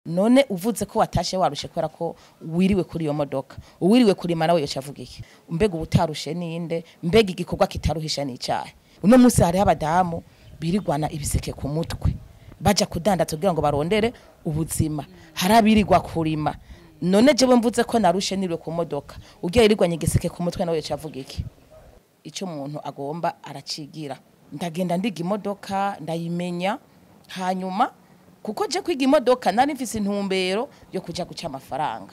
None uvuze ko watashe warushe kubera ko wiriwe kuri iyo modoka, uwiriwe kurima nawe yoca avuga iki? Mbega ubutarushe ninde? Mbega igikorwa kitaruhisha ni icahe? Uno munsi hariho abadamu birigwana ibiseke ku mutwe baja kudandaza kugira ngo barondere ubuzima, hari abirirwa kurima. None jewe mvuze ko narushe niriwe ku modoka, ugiye yirigwanye igiseke ku mutwe nawe yoca avuga iki? Ico umuntu agomba aracigira. Ndagenda ndiga imodoka ndayimenya, hanyuma kuko je kwiga imodoka nari mfise intumbero yo kuja guca amafaranga,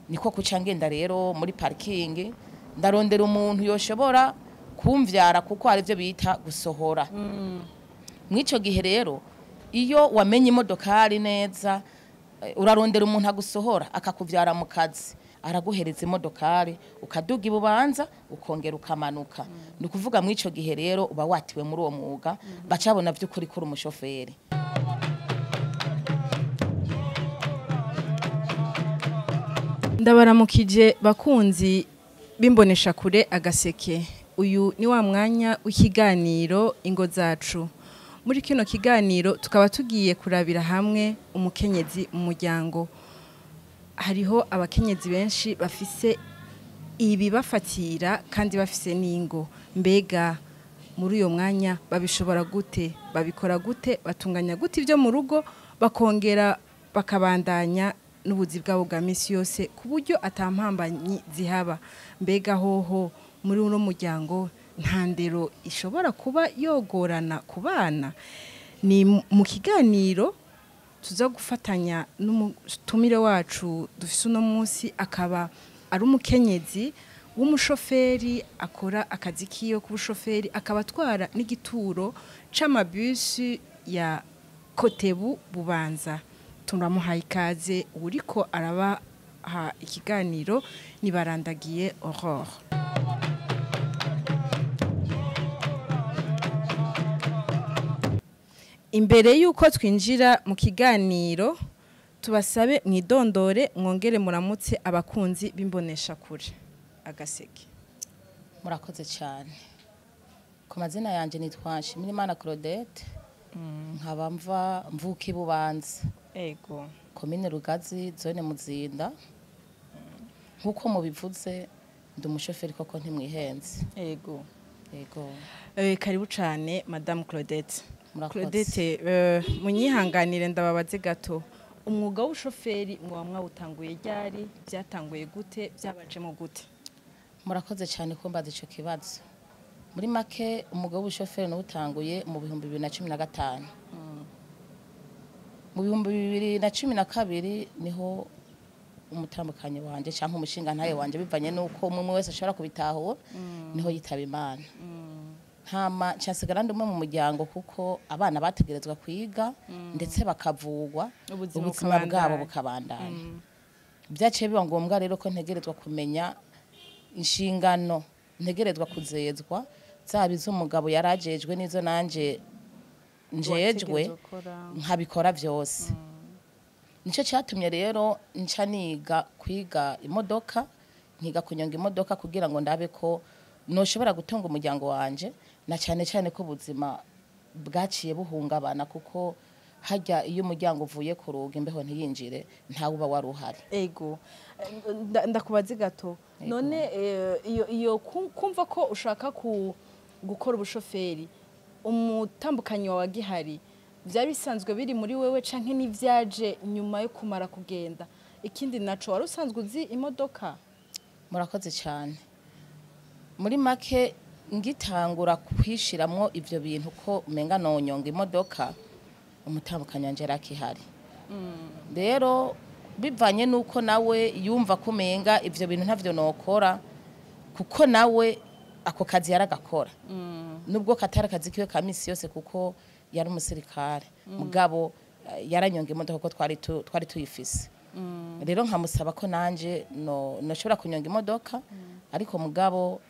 niko kuca ngenda rero muri parking ndarondera umuntu yoshobora kumvyara, kuko hari ivyo bita gusohora. Mw'ico gihe rero iyo wamenye imodokari neza, urarondera umuntu agusohora akakuvyara mu kazi, araguhereza imodokari ukaduga ibubanza ukongera ukamanuka. Ni ukuvuga mw'ico gihe rero uba watiwe muri uwo mwuga, bacabona vy'ukuri kuri umushoferi. Ndabaramukije bakunzi bimbonesha kure agaseke. Uyu ni wa mwanya w'ikiganiro ingo zacu. Muri kino kiganiro tukaba tugiye kurabira hamwe umukenyezi mu muryango. Hariho abakenyezi benshi bafise ibibafatira kandi bafise n'ingo. Mbega muri uyo mwanya babishobora gute? Babikora gute? Batunganya gute ivyo mu rugo bakongera bakabandanya n'ubuzi bwabo bwa misi yose ku buryo atampambanyi zihaba? Mbega hoho muri uno muryango nta ndero ishobora kuba yogorana ku bana? Ni mu kiganiro tuza gufatanya n'umutumire wacu dufise uno munsi, akaba ari umukenyezi w'umushoferi akora akazi kiwe k'ubushoferi, akaba atwara n'igituro c'amabisi ya Kotebu Bubanza. Turamuhaye ikaze, uriko arabaha ikiganiro nibarandagiye Aurore. Imbere yuko twinjira mu kiganiro tubasabe mwidondore mwongere muramutse abakunzi b'imbonesha kure agaseke. Murakoze cyane. Ku mazina yanje nitwa Nshimirimana Claudette, nkaba mva mvuka ibubanza. Ego. Komine Rugazi, zone Muzinda. Nkuko mubivuze ndi umushoferi koko ntimwihenze. Ego. Ego. Karibu cyane Madame Claudette. Murakoze. Claudette, munyihanganire ndababaze gato. Umwuga w'ubushoferi mwa mwawutanguye ryari? Byatanguye gute? Byabajemo gute? Murakoze cyane ko mbaza ico kibazo. Muri make umwuga w'ubushoferi nawutanguye mu 2015. Mu 2012 niho umutambukanyi wanje canke umushinga ntaye wanje, bivanye nuko umwe wese ashobora kubitahura, niho yitaba Imana. Hama ncasigara ndi umwe mu muryango, kuko abana bategerezwa kwiga ndetse bakavugwa, ubuzima bwabo bukabandanya. Byaciye biba ngombwa rero ko ntegerezwa kumenya inshingano, ntegerezwa kuzezwa zaba iz'umugabo yarajejwe n'izo nanje njejwe, nkabikora vyose. Nico cyatumye rero nca niga kwiga imodoka, nkiga kunyonga imodoka kugira ngo ndabe ko noshobora gutunga umuryango wanje, na cyane cyane ko ubuzima bwaciye buhungabana, kuko hajya iyo umuryango uvuye ku rugi imbeho ntiyinjire, ntawe uba wari uhari. Ego. Ndakubaze gato. None iyo kumva ko ushaka gukora ubushoferi, umutambukanyi wawe agihari, byari bisanzwe biri muri wewe canke n'ivyaje nyuma yo kumara kugenda? Ikindi naco, wari usanzwe uzi imodoka? Murakoze cyane. Muri make ngitangura kwishiramwo ivyo bintu ko umenga nonyonga imodoka, umutambukanyi wanje yarakihari. Rero bivanye nuko nawe yumva ko umenga ivyo bintu ntavyo nokora, kuko nawe ako kazi yaragakora. Nubwo katari akazi kiwe ka misi yose kuko yari umusirikare, mugabo yaranyonga imodoka kuko twari tuyifise. Rero nkamusaba ko nanje noshobora kunyonga imodoka, ariko mugabo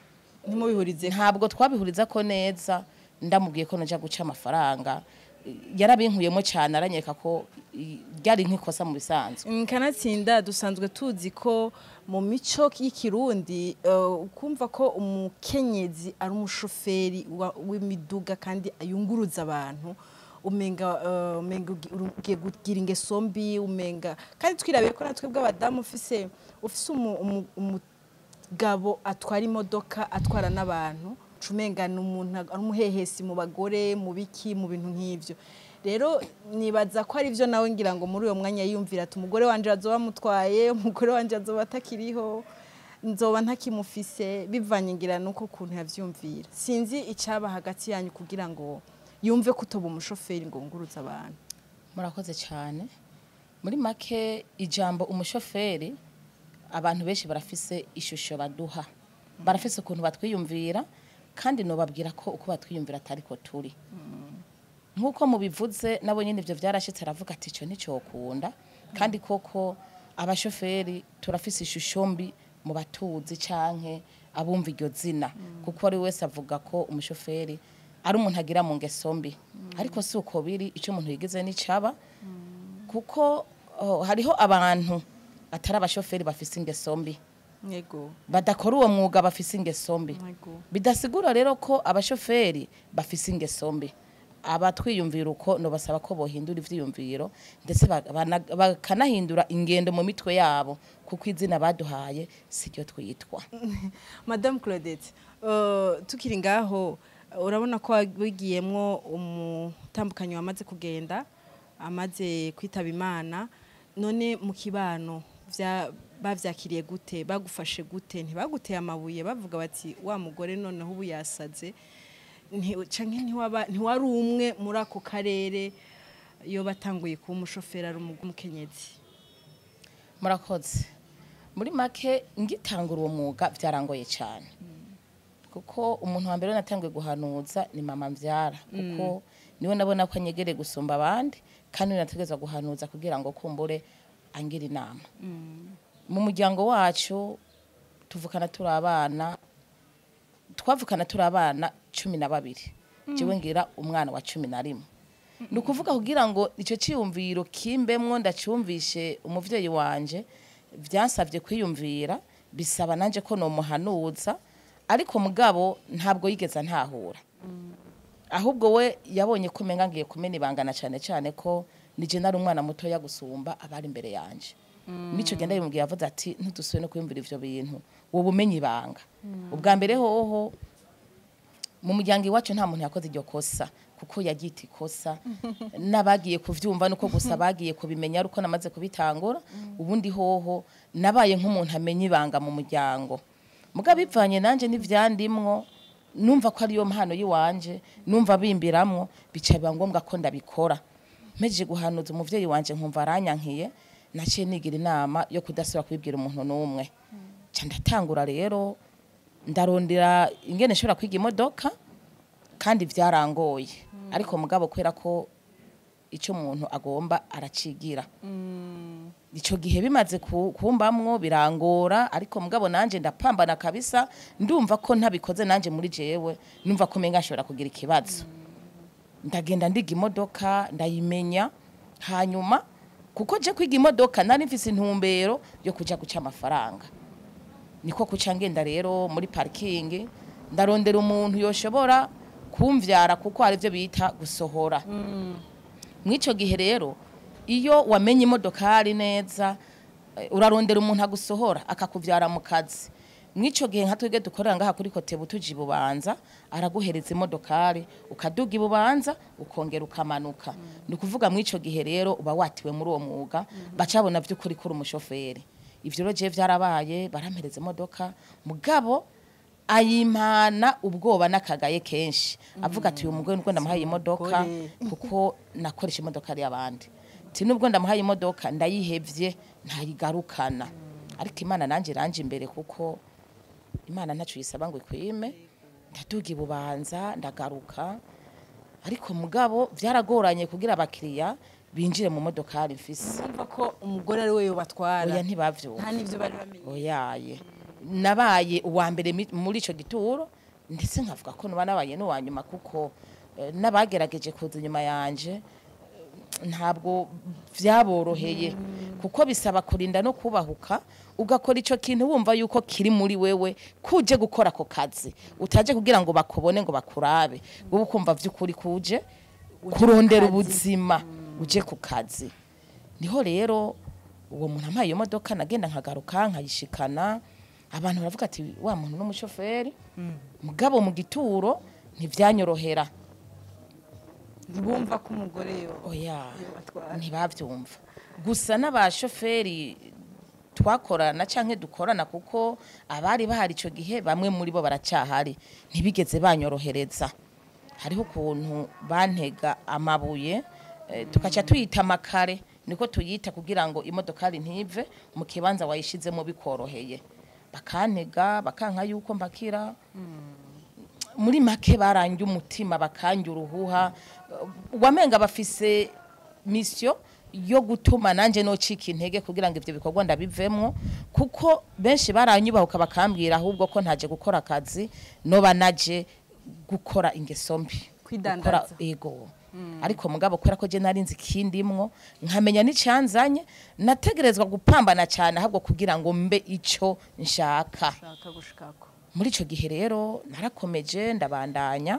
ntimubihurize, ntabwo twabihuriza ko neza. Ndamubwiye ko noja guca amafaranga, yarabinkuyemo cyane, aranyereka ko ryari nk'ikosa mu bisanzwe. Kanatsinda dusanzwe tuzi ko mu mico y'ikirundi kumva ko umukenyezi ari umushoferi w'imiduga kandi ayunguruza abantu, Umenga umenga ugiye kugira ingeso mbi, umenga kandi twirabiye ko natwe bw'abadamu ufise umugabo atwara imodoka, atwara n'abantu, umenga ni umuntu ari umuhehesi mu bagore, mu biki, mu bintu nk'ivyo. Rero nibaza ko ari byo nawe ngira ngo muri uyo mwanya yiyumvira ati umugore wanje azoba amutwaye, umugore wanje azoba atakiriho, nzoba ntakimufise, bivanye ngira nuko kuntu yavyumvira. Sinzi icaba hagati yanyu kugira ngo yumve ko utoba umushoferi ngo nguruze abantu. Murakoze cyane. Muri make, ijambo umushoferi, abantu benshi barafise ishusho baduha, barafise ukuntu batwiyumvira, kandi nobabwira ko uko batwiyumvira atari ko turi. Nk'uko mubivuze, nabo nyine ivyo vyarashitse, aravuga ati ico nticokunda. Kandi koko abashoferi turafise ishusho mbi mu batuzi canke abumva iryo zina, kuko ari wese avuga ko umushoferi ari umuntu agira mu ngeso mbi, ariko si uko biri. Ico umuntu yigize n'icaba, kuko hariho abantu atari abashoferi bafise ingeso mbi, badakora uwo mwuga bafise ingeso mbi. Bidasigura rero ko abashoferi bafise ingeso mbi. Abatwiyumvira uko nobasaba ko bohindura ivyiyumviro, ndetse bakanahindura ingendo mu mitwe yabo, kuko izina baduhaye siryo twitwa. Madame Claudette, tukiri ngaho, urabona ko wigiyemwo umutambukanyi wamaze kugenda, amaze kwitaba Imana. None mu kibano bavyakiriye gute? Bagufashe gute? Ntibaguteye amabuye bavuga bati wa mugore noneho ubu yasaze? Canke ntiwari umwe muri ako karere yo batanguye kuba umushoferi ari umukenyezi? Murakoze. Muri make, ngitangura uwo mwuga byarangoye cyane, kuko umuntu wa mbere natanguye guhanuza ni mama mbyara, kuko niwe nabona ko anyegereye gusumba abandi, kandi niwe nategerezwa guhanuza kugira ngo kumbure angire inama. Mu muryango wacu tuvukana turi abana, twavukana turi abana 12, jewe ngira umwana wa 11. Ni ukuvuga kugira ngo icyo cyiyumviro kimbemwo ndacyumvishe umuvyeyi wanje, byansabye kwiyumvira, bisaba nanje ko nomuhanuza, ariko mugabo ntabwo yigeze antahura. Ahubwo we yabonye ko umenga ngiye kumena ibanga, na cyane cyane ko nije nari umwana mutoya gusumba abari imbere yanje. Nico genda yimubwiye, yavuze ati ntudusuye no kwiyumvira ivyo bintu, wowe umenya ibanga. Ubwa mbere hoho mu muryango iwacu nta muntu yakoze iryo kosa, kuko yagita ikosa n'abagiye kuvyumva nuko gusa bagiye kubimenya ariko namaze kubitangura. Ubundi hoho nabaye nk'umuntu amenya ibanga mu muryango, mugabo bivanye nanje n'ivyandimwo, numva ko ariyo mpano yiwanje, numva bimbiramwo, bica biba ngombwa ko ndabikora. Mpejeje guhanuza umuvyeyi wanje nkumva aranyankiye, naciye nigira inama yo kudasubira kubibwira umuntu n'umwe. Ca ndatangura rero, ndarondera ingene nshobora kwiga imodoka, kandi vyarangoye, ariko mugabo kubera ko icyo umuntu agomba aracigira, ico gihe bimaze kumbamwo birangora, ariko mugabo nanje ndapambana kabisa. Ndumva ko ntabikoze nanje muri jewe numva ko menga nshobora kugira ikibazo. Ndagenda ndiga imodoka, ndayimenya. Hanyuma kuko je kwiga imodoka nari mfise intumbero yo kuja guca amafaranga, niko kuca ngenda rero muri parking, ndarondera umuntu yoshobora kumvyara, kuko hari ivyo bita gusohora. Mw'ico gihe rero iyo wamenye imodokari neza, urarondera umuntu agusohora akakuvyara mu kazi. Mw'ico gihe nka twebwe dukorera ngaha kuri Kotebu tuja Ibubanza, araguhereza imodokari, ukaduga Ibubanza, ukongera ukamanuka. Ni ukuvuga mw'ico gihe rero uba watiwe muri uwo mwuga, bacabona vy'ukuri kuri umushoferi. Ivyo rero jewe vyarabaye, barampereza imodoka, mugabo ayimpana ubwoba n'akagaye kenshi, avuga ati uyu mugore nubwo ndamuhaye imodoka, kuko nakoresha imodoka ari abandi, ati nubwo ndamuhaye imodoka ndayihevye ntayigarukana. Ariko Imana nanje iranje imbere, kuko Imana ntaco yisaba ngo ikwime. Ndaduga Ibubanza, ndagaruka, ariko mugabo vyaragoranye kugira abakiriya binjire mu modokari mfise. Urumva ko umugore ari we yobatwara? Oya, ntibavyumva. Nta n'ivyo bari bamenye. Oyaye, nabaye uwa mbere muri ico gituro, ndetse nkavuga ko nuba nabaye n'uwa nyuma, kuko n'abagerageje kuza inyuma yanje ntabwo vyaboroheye, kuko bisaba kurinda no kubahuka ugakora ico kintu wumva yuko kiri muri wewe, kuje gukora ako kazi utaje kugira ngo bakubone, ngo bakurabe, wowe ukumva vy'ukuri kuje. Kurondera ubuzima, uje ku kazi. Niho rero uwo muntu ampaye iyo modoka, nagenda nkagaruka nkayishikana. Abantu baravuga ati: "Wa muntu n'umushoferi." Mugabo mu gituro ntivyanyorohera. Ntibumva ko umugore yo Oya. Batwara. Ntibavyumva. Gusa n'abashoferi twakorana canke dukorana, kuko abari bahari ico gihe bamwe muri bo baracahari, ntibigeze banyorohereza. Hariho ukuntu bantega amabuye, tukaca tuyita amakare, niko tuyita, kugira ngo imodokari ntive mu kibanza wayishizemo bikoroheye. Bakantega, bakanka yuko mbakira. Muri make barangye umutima, bakanja uruhuha, wamenga bafise mission yo gutuma nanje nocika intege kugira ngo ivyo bikorwa ndabivemwo, kuko benshi baranyubahuka bakambwira ahubwo ko ntaje gukora akazi, noba naje gukora ingeso mbi. Kwidandaza. Ego. Ariko mugabo kubera ko je nari nzi ikindimwo, nkamenya n'icanzanye, nategerezwa gupambana cyane ahubwo kugira ngo mbe ico nshaka. Ushaka gushikako. Muri ico gihe rero narakomeje, ndabandanya.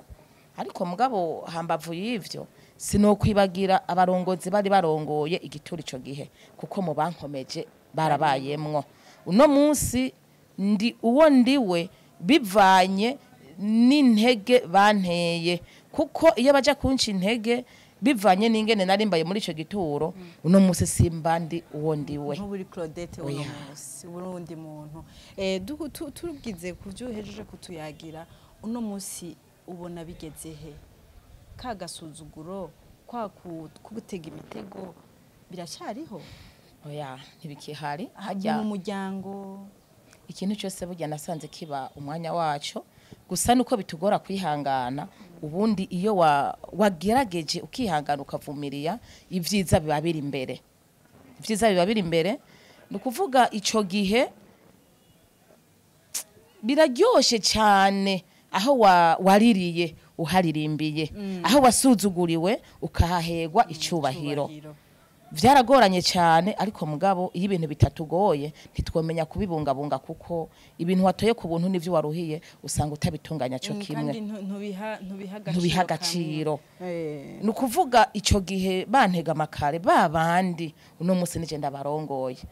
Ariko mugabo hambavu y'ivyo, sinokwibagira abarongozi bari barongoye igituro ico gihe, kuko mu bankomeje barabayemwo. Uno munsi ndi uwo ndiwe bivanye n'intege banteye, kuko iyo baja kunca intege bivanye n'ingene nari mbaye muri ico gituro, uno munsi simba ndi uwo ndiwe. Nk'ubu Claudette uno Oya. munsi urundi muntu, tugize ku byo uhejeje kutuyagira, uno munsi ubona bigeze he? Ka gasuzuguro, kwa kugutega imitego biracyariho? Oya, ntibikihari. Hajya mu muryango? Ikintu cyose burya nasanze kiba umwanya waco, gusa nuko bitugora kwihangana. Ubundi iyo wagerageje ukihangana, ukavumiriya, ibyiza biba biri imbere. Ibyiza biba biri imbere. Ni ukuvuga ico gihe biraryoshe cyane aho waririye uharirimbiye, aho wasuzuguriwe ukahahegwa icubahiro. Vyaragoranye cyane, ariko mugabo iyo ibintu bitatugoye ntitwomenya kubibungabunga, kuko ibintu watoye ku buntu n'ivyo waruhiye usanga utabitunganya cyo kimwe. Kandi ntubiha agaciro. Ntubiha agaciro. Kamwe. Ni ukuvuga ico gihe bantega amakare, ba bandi uno munsi nije ndabarongoye.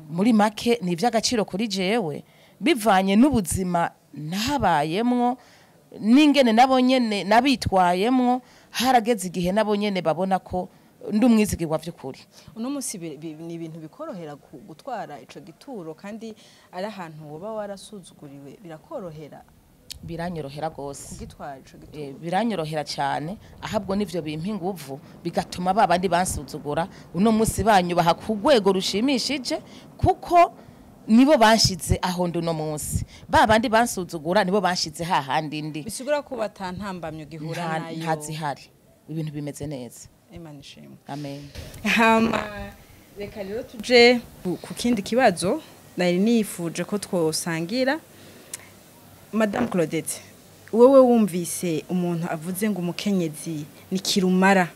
Muri make ni ivy'agaciro kuri jewe, bivanye n'ubuzima nahabayemwo n'ingene nabo nyene nabitwayemwo. Harageze igihe nabo nyene babona ko ndi umwizigirwa vy'ukuri. Uno munsi ni ibintu bikorohera gutwara ico gituro, kandi ari ahantu woba warasuzuguriwe, birakorohera? Biranyorohera gose. Kugitwara ico gituro? Biranyorohera cyane. Ahabwo nivyo bimpa inguvu, bigatuma ba bandi bansuzugura uno munsi banyubaha ku rwego rushimishije, kuko nibo banshize aho ndi uno munsi. Ba bandi bansuzugura nibo banshize hahandi ndi. Bisigura ko batantambamye gihura nayo? Ntazihari, ibintu bimeze neza. Imana ishimwe. Amen. Hama reka rero tuje ku kindi kibazo nari nifuje ko twosangira. Madame Claudette, wewe wumvise umuntu avuze ngo umukenyezi ni kirumara,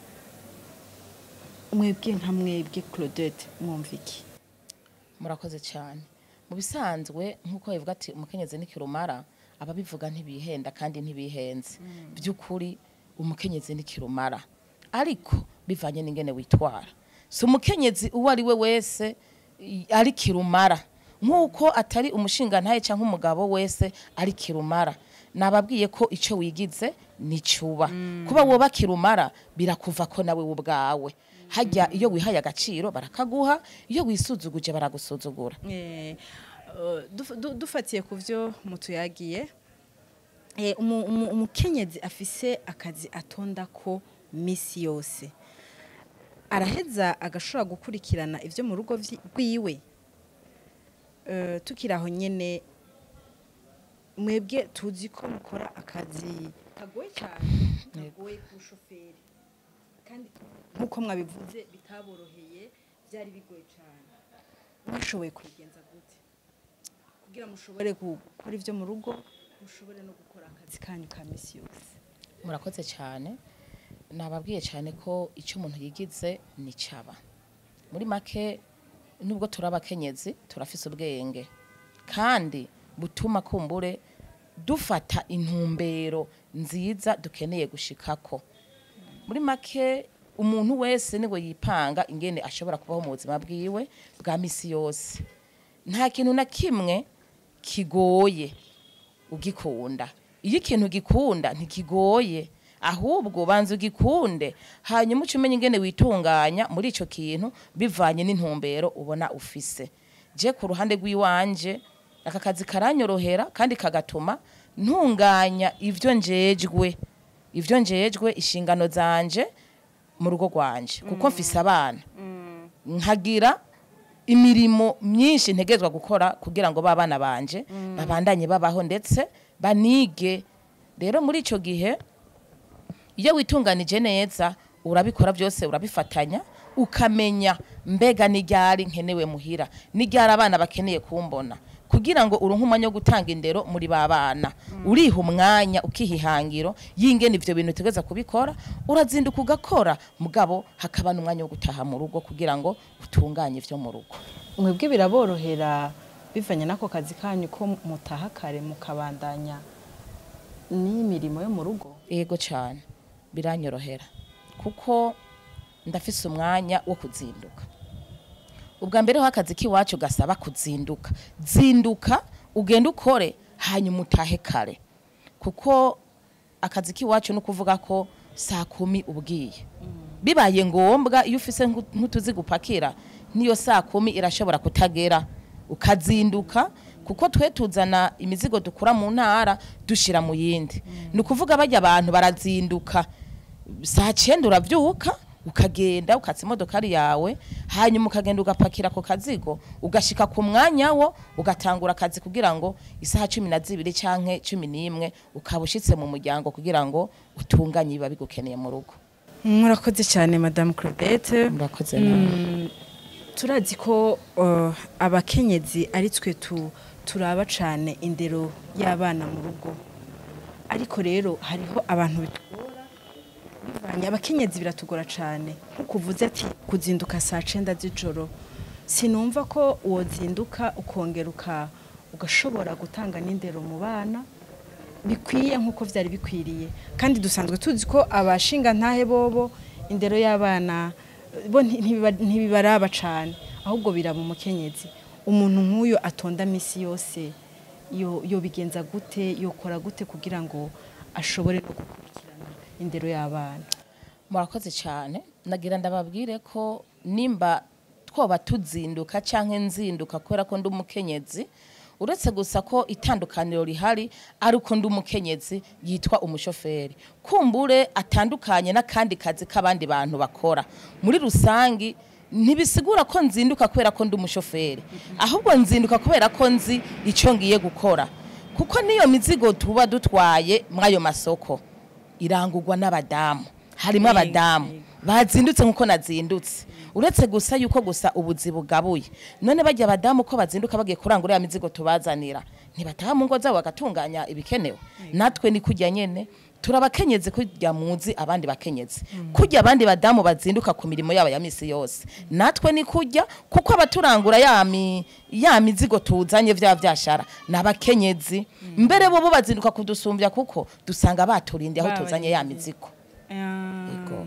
mwebwe nka mwebwe Claudette mwumva iki? Murakoze cyane. Mu bisanzwe, nk'uko bivuga ati umukenyezi ni kirumara, ababivuga ntibihenda kandi ntibihenze. By'ukuri umukenyezi ni kirumara, ariko bivanye n'ingene witwara. Si umukenyezi uwo ari we wese ari kirumara, nk'uko atari umushingantahe cyangwa umugabo wese ari kirumara. Nababwiye ko icyo wigize nicuba. Kuba woba kirumara birakuva ko nawe ubwawe. Hajya iyo wihaye agaciro barakaguha, iyo wisuzuguje baragusuzugura. Dufatiye ku byo mutuyagiye, umukenyezi afise akazi atonda ko misi yose, araheza agashobora gukurikirana ivyo mu rugo rwiwe? Tukiri aho nyene, mwebwe tuzi ko mukora akazi kagoye cyane, kagoye ku shoferi, kandi nk'uko mwabivuze bitaboroheye, byari bigoye cyane. Mwashoboye kubigenza gute kugira mushobore gukora ivyo mu rugo, mushobore no gukora akazi kanyu ka misi yose? Murakoze cyane. Nababwiye cyane ko icyo umuntu yigize ni caba. Muri make, nubwo turi abakenyezi, turafise ubwenge kandi butuma kumbure dufata intumbero nziza dukeneye gushikako. Muri make, umuntu wese niwe yipanga ingene ashobora kubaho mu buzima bwiwe bwa misi yose. Nta kintu na kimwe kigoye ugikunda. Iyo ikintu gikunda ntikigoye, ahubwo banza ugikunde, hanyuma uce umenya ingene witunganya muri ico kintu bivanye n'intumbero ubona ufise. Je ku ruhande rw'iwanje, aka kazi karanyorohera kandi kagatuma ntunganya ivyo njejwe, inshingano zanje mu rugo rwanje, kuko mfise abana, nkagira imirimo myinshi ntegerezwa gukora kugira ngo babana banje babandanye babaho ndetse banige. Rero muri ico gihe, iyo witunganije neza, urabikora byose, urabifatanya, ukamenya mbega n'iryari nkenewe muhira, n'iryari abana bakeneye kumbona, kugira ngo uronke umwanya wo gutanga indero muri ba bana. Uriha umwanya, ukiha ihangiro y'ingene ivyo bintu utegereza kubikora. Urazinduka ugakora, mugabo hakaba n'umwanya wo gutaha mu rugo kugira ngo utunganye ivyo mu rugo. Mwebwe biraborohera bivanye n'ako kazi kanyu ko mutaha kare mukabandanya n'imirimo yo mu rugo? Yego cyane, biranyorohera kuko ndafise umwanya wo kuzinduka. Ubwa mbere ho, akazi k'iwacu gasaba kuzinduka. Zinduka ugende ukore, hanyuma utahe kare, kuko akazi k'iwacu ni ukuvuga ko saa 10 ubwiye. Bibaye ngombwa, iyo ufise nk'utuzi gupakira, niyo saa 10 irashobora kutagera ukazinduka, kuko twe tuzana imizigo dukura mu ntara dushira mu yindi. Ni ukuvuga bajya abantu barazinduka saa 9, uravyuka ukagenda ukatsa imodokari yawe, hanyuma ukagenda ugapakira ako kazigo, ugashika ku mwanya wo ugatangura akazi, kugira ngo isaha 12 canke 11 ukaba ushitse mu muryango kugira ngo utunganye ibiba bigukeneye mu rugo. Murakoze cyane, Madame Claudette. Murakoze nawe. Turazi ko abakenyezi ari twe turaba cane indero y'abana mu rugo, ariko rero hariho abantu bitugora. Bivanye abakenyezi biratugora cane, nkuko uvuze ati kuzinduka saa 9 z'ijoro, sinumva ko wozinduka ukongera ugashobora gutanga n'indero mu bana bikwiye nkuko vyari bikwiriye. Kandi dusanzwe tuzi ko abashinga ntahe bobo indero y'abana bo ntibibaraba cane, ahubwo biraba umukenyezi. Umuntu nk'uyo atonda misi yose yo bigenza gute, yokora gute kugira ngo ashobore no gukurikirana indero y'abana? Murakoze cyane. Nagira ndababwire ko nimba twoba tuzinduka canke nzinduka kubera ko ndi umukenyezi, uretse gusa ko itandukaniro rihari ari uko ndi umukenyezi yitwa umushoferi, kumbure atandukanye n'akandi kazi k'abandi bantu bakora muri rusangi, ntibisigura ko nzinduka kubera ko ndi umushoferi. Ahubwo nzinduka kubera ko nzi icyo ngiye gukora, kuko n'iyo mizigo tuba dutwaye mw'ayo masoko irangurwa n'abadamu. Harimo abadamu bazindutse nkuko nazindutse, uretse gusa yuko gusa ubuzi bugabuye. None bajya abadamu ko bazinduka bagiye kurangura ya mizigo tubazanira, ntibataha mu ngo zabo bagatunganya ibikenewe? Natwe ni kujya nyene, turabakenyezi kujya muzi abandi bakenyezi, kujya abandi badamu bazinduka ku mirimo yabo ya misi yose, natwe ni kujya, kuko abaturangura ya mizigo tuzanye vya vyashara nabakenyezi. Mbere bo bazinduka kudusumbya, kuko dusanga baturindiye aho tuzanye ya mizigo. Yego.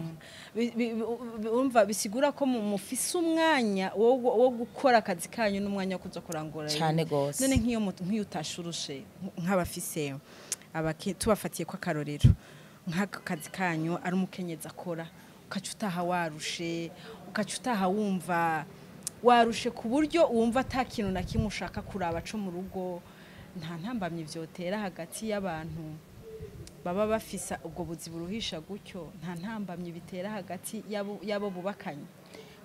Umva, bisigura ko mufise umwanya wo gukora akazi kanyu n'umwanya wo kuza kurangura. Cane gose. None nk'iyo utashurushe, nk'abafise tubafatiye ko akarorero, nk'aka kazi kanyu ari umukenyezi akora, ukaca utaha warushe, ukaca utaha wumva warushe ku buryo wumva ata kintu na kimwe ushaka kuraba co mu rugo, nta ntambamyi vyotera hagati y'abantu baba bafisa ubwo buzi buruhisha gutyo? Nta ntambamyi bitera hagati y'abo bubakanye?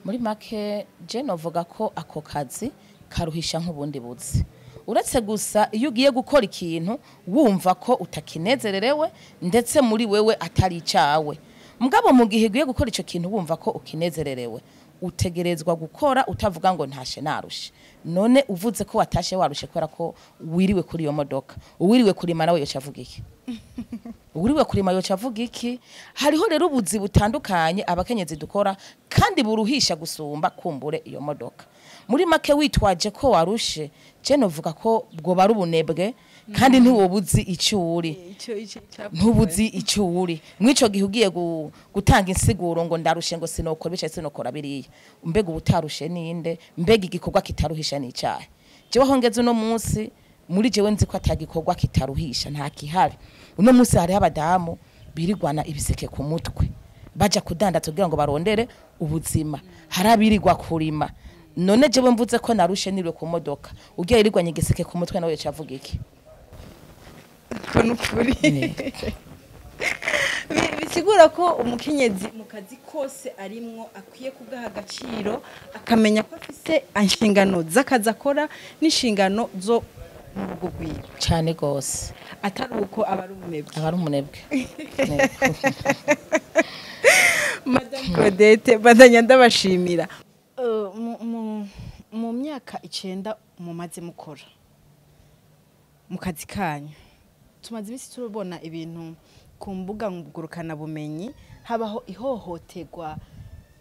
Muri make, je novuga ko ako kazi karuhisha nk'ubundi buzi, uretse gusa iyo ugiye gukora ikintu wumva ko utakinezererewe, ndetse muri wewe atari icawe. Mugabo mu gihe ugiye gukora ico kintu wumva ko ukinezererewe, utegerezwa gukora utavuga ngo ntashe narushe. None uvuze ko watashe warushe kubera ko wiriwe kuri iyo modoka, uwiriwe kurima nawe yoca avuga iki? Uwiriwe kurima yoca avuga iki? Hariho rero ubuzi butandukanye abakenyezi dukora kandi buruhisha gusumba kumbure iyo modoka. Muri make, witwaje ko warushe, je novuga ko bwoba ari ubunebwe. Kandi ntiwobuzi icyo uri, ntubuzi icyo uri. Mw'ico gihe ugiye gutanga insiguro ngo ndarushe, ngo sinokora bicaye, sinokora biriya, mbega ubutarushe ninde? Mbega igikorwa kitaruhisha ni icahe? Jewe aho ngeze uno munsi, muri jewe nzi ko atagikorwa kitaruhisha, nta kihari. Uno munsi hariho abadamu birigwana ibiseke ku mutwe baja kudandaza kugira ngo barondere ubuzima, hari abirirwa kurima. None jewe mvuze ko narushe niriwe ku modoka, ugiye yirigwanye igiseke ku mutwe nawe yoca avuga iki? Ko nukuri bisigura ko umukenyezi mu kazi kose arimwo akwiye kugaha agaciro, akamenya ko afise inshingano z'akazi akora n'inshingano zo mu rugo rwiwe. Cane gose. Atari uko aba ari umunebwe. Aba ari umunebwe. Madame Claudette, bandanya ndabashimira. Mu myaka 9 mumaze mukora mu kazi kanyu, tumaze iminsi turabona ibintu ku mbuga ngurukanabumenyi, habaho ihohoterwa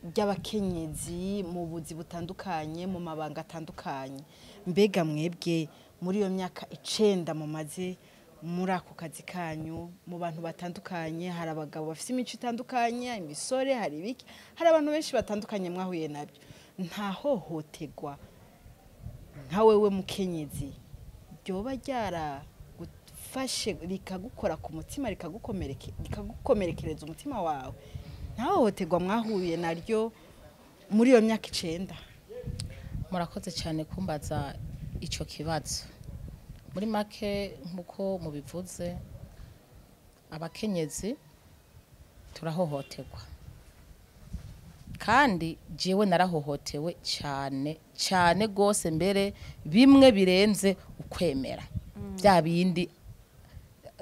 ry'abakenyezi mu buzi butandukanye, mu mabanga atandukanye. Mbega mwebwe muri iyo myaka 9 mumaze muri ako kazi kanyu, mu bantu batandukanye, hari abagabo bafite imico itandukanye, imisore, hari ibiki, hari abantu benshi batandukanye mwahuye nabyo, nta hohoterwa nka wewe mukenyezi ryoba ryaragufashe rikagukora ku mutima, rikagukomerekereza umutima wawe? Nta hohoterwa mwahuye naryo muri iyo myaka 9? Murakoze cyane kumbaza ico kibazo. Muri make, nkuko mubivuze, abakenyezi turahohoterwa, kandi jewe narahohotewe cyane cyane gose, mbere bimwe birenze ukwemera. Bya bindi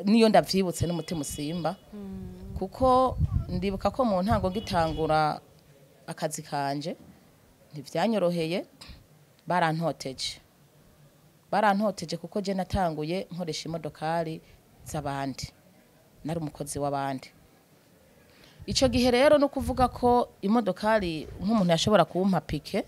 niyo ndavyibutse n'umutima usimba, kuko ndibuka ko mu ntango ngitangura akazi kanje ntivyanyoroheye, barantoteje, barantoteje, kuko je natanguye nkoresha imodokari z'abandi, nari umukozi w'abandi. Ico gihe rero no kuvuga ko imodokari nk'umuntu yashobora kumpa piquet.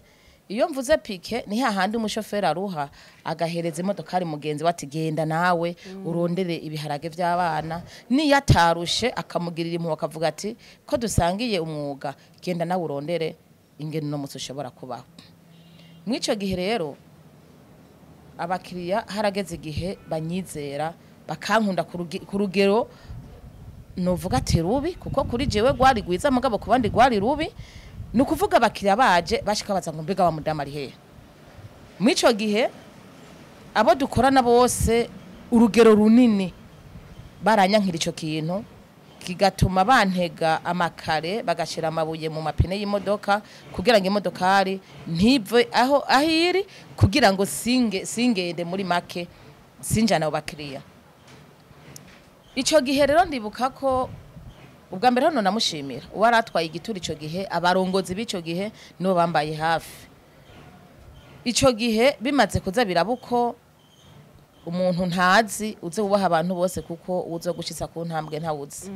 Iyo mvuze piquet, ni hahandi umushoferi aruha agahereza imodokari mugenzi we ati: "Genda nawe urondere ibiharage vy'abana." Niyo atarushe akamugirira impuhwe, akavuga ati: "Ko dusangiye umwuga, genda nawe urondere ingene uno musi ushobora kubaho." Mw'ico gihe rero abakiriya harageze igihe banyizera, bakankunda ku rugero novuga ati rubi, kuko kuri jewe rwari rwiza, mugabo ku bandi rwari rubi. Ni ukuvuga abakiriya baje bashika baza ngo: "Mbega wa mudamu ari hehe?" Mw'ico gihe abo dukorana bose urugero runini baranyankira ico kintu, kigatuma bantega amakare, bagashira amabuye mu mapine y'imodoka kugira ngo imodokari ntive aho iri, kugira ngo singe singende, muri make sinjana abo bakiriya. Ico gihe rero ndibuka ko ubwa mbere hano namushimira uwo aratwaye igituri ico gihe, abarongozi b'ico gihe nibo bambaye hafi. Ico gihe bimaze kuza birabuko umuntu ntazi uze wubaha abantu bose, kuko uzo gushitsa ku ntambwe ntawuzi.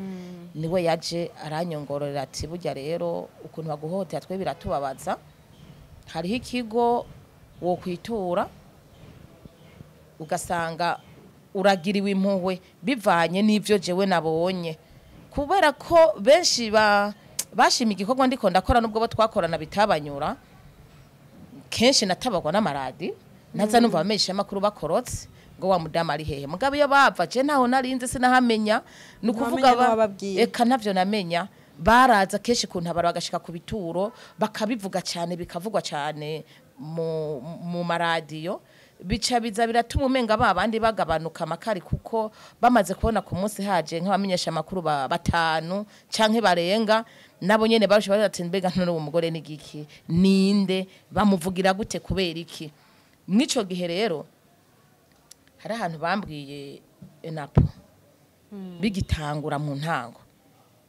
Niwe yaje aranyongororera ati: "Burya rero ukuntu baguhotera twe biratubabaza, hariho ikigo wo kwitura ugasanga uragiriwe impuhwe." Bivanye n'ivyo jewe nabonye, kubera ko benshi bashima igikorwa ndiko ndakora, nubwo bo twakorana bitabanyura. Kenshi natabagwa n'amaradi, naza numva abamenyesha amakuru bakorotse ngo: "Wa mudamu ari hehe?" Mugabo iyo bava je ntaho narinze, sinahamenya. Ni ukuvuga Ntiwamenya n'uwababwiye. Eka, ntavyo namenya. Baraza kenshi kuntabara, bagashika ku bituro bakabivuga cyane, bikavugwa cyane mu maradiyo, bica biza biratuma umenga ba bandi bagabanuka amakari, kuko bamaze kubona ku munsi haje nk'abamenyesha amakuru batanu canke barenga, nabo nyene barusha bari ati: "Mbega none uwo mugore ni giki? Ninde bamuvugira gute? Kubera iki?" Mw'ico gihe rero hari ahantu bambwiye enapo bigitangura mu ntango.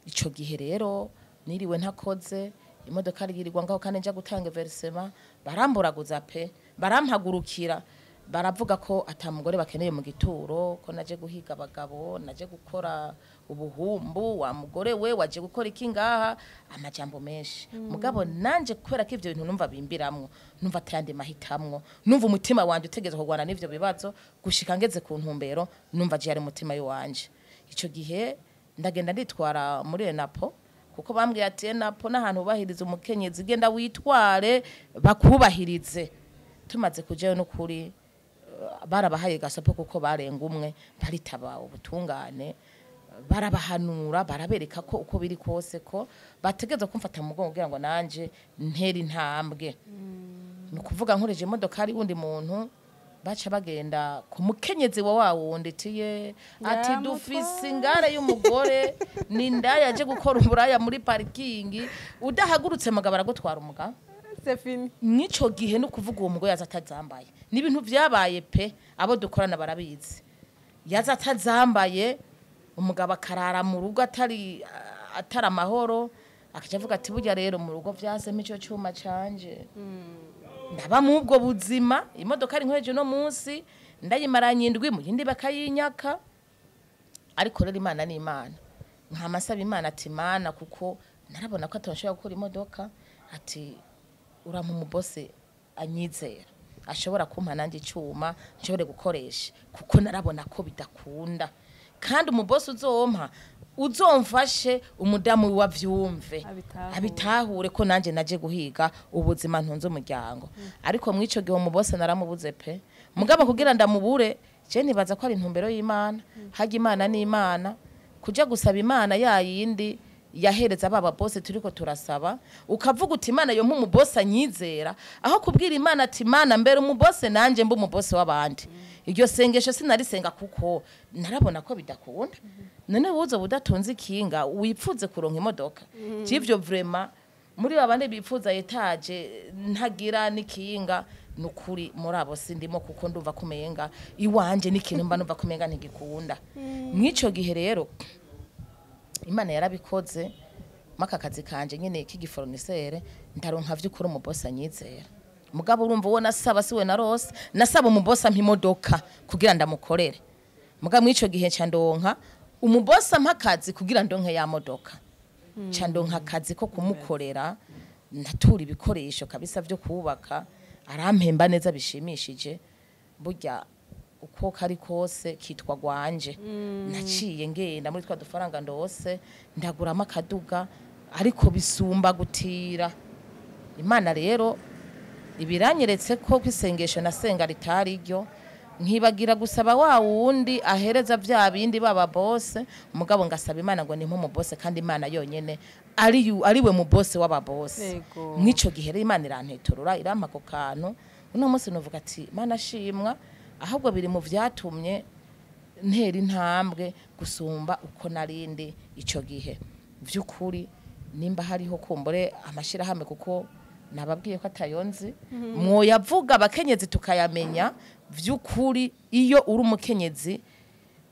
Ico gihe rero niriwe ntakoze, imodoka yirirwa ngaho kandi nja gutanga versement, baramburaguza pe, barampagurukira. Baravuga ko atamugore bakeneye mu gituro, ko naje guhiga abagabo, naje gukora ubuhumbu, wa mugore we waje gukora iki ngaha, amajambo menshi. Mugabo nanje kubera ko ivyo bintu numva bimbiramwo, numva atayandi mahitamwo, numva umutima wanje utegeza kurwana n'ivyo bibazo gushika ngeze ku ntumbero, numva je ari umutima wanje. Ico gihe ndagenda nditwara muri ENAPO, kuko bambwiye ati ENAPO n'ahantu ubahiriza umukenyezi, genda witware bakubahirize. Tumaze kujayo n'ukuri barabahaye gasopo, kuko barenga umwe baritaba ubutungane, barabahanura, barabereka ko uko biri kose ko bategeza kumfata mu mugongo kugira ngo nanje ntere intambwe. Ni ukuvuga nkoreje imodoka ari wundi muntu baca bagenda ku mukenyezi wa wundi tiye ati dufise ingare y'umugore ni ndaya aje gukora uburaya muri parking, udahagurutse mugabo aragutwara umugabo. C'est fini. Mwico gihe no kuvuga uwo mugore yaza atazambaye. Ni ibintu vyabaye pe, abo dukorana barabizi. Yaza atazambaye, umugabo akarara mu rugo atari amahoro, akaja avuga ati burya rero mu rugo vyasemo ico cuma canje. Ndaba mu ubwo buzima, imodoka ari nkweje no munsi, ndayimaranye indwi mu yindi bakayinyaka. Ariko rero Imana ni Imana. Nkamasaba Imana ati Mana, kuko narabona ko atonshobora gukora imodoka, ati urampa umubose anyizera ashobora kumpa nanjye icuma nshobore gukoresha, kuko narabona ko bidakunda. Kandi umubose uzompa uzomfashe umudamu wavyumve abitahure ko nanje naje guhiga ubuzima ntunze umuryango. Ariko mwico gihe umubose naramubuze pe. Mugabo kugira ndamubure je nibaza ko ari intumbero y'Imana. Hajya Imana ni Imana, kuja gusaba Imana yayindi yahereza baba bose turiko turasaba, ukavuga uti Imana yo mumubose anyizera, aho kubwira Imana ati Imana mbere umubose nanje mbe umubose w'abandi. Iryo sengesho sinarisenga kuko narabona ko bidakunda. None wozo budatunze ikinga wipfuze kuronka imodoka. Jivyo vraiment muri babande bipfuza etaje ntagira n'ikinga, nukuri muri abo sindimo, kuko ndumva kumenga iwanje n'ikintu mba numva kumenga ntigikunda. Mwico gihe rero Imana yarabikoze, maka kazi kanje nyene k'igifournisere ndaronka vy'ukuri umubose anyizera. Mugabo urumva uwo nasaba siwe narose, nasaba umubose ampa imodoka kugira ndamukorere. Mugabo mwico gihe ca ndonka umubose ampa akazi kugira ndonke ya modoka. Ca ndonka akazi ko kumukorera, natura ibikoresho kabisa vyo kubaka, arampemba neza bishimishije. Burya uko kari kose kitwa gwanje. Naciye ngenda muri twa dufaranga ndose ndaguramo akaduga, ariko bisumba gutira. Imana rero ibiranyeretse ko kwisengesho nasenga ritari ryo, nkibagira gusaba wa wundi ahereza vya bindi baba bose, mugabo ngasaba Imana ngo nimpe umubose, kandi Imana yonyene ari we mubose w'aba bose. Mwico gihe rero Imana iranteturura irampa ako kantu. Uno munsi novuga ati Imana shimwa, ahubwo biri mu vyatumye ntera intambwe gusumba uko narindi ico gihe. Vy'ukuri nimba hariho kumbure amashirahamwe, kuko nababwiye ko atayonzi mwoyavuga abakenyezi tukayamenya. Vy'ukuri iyo uri umukenyezi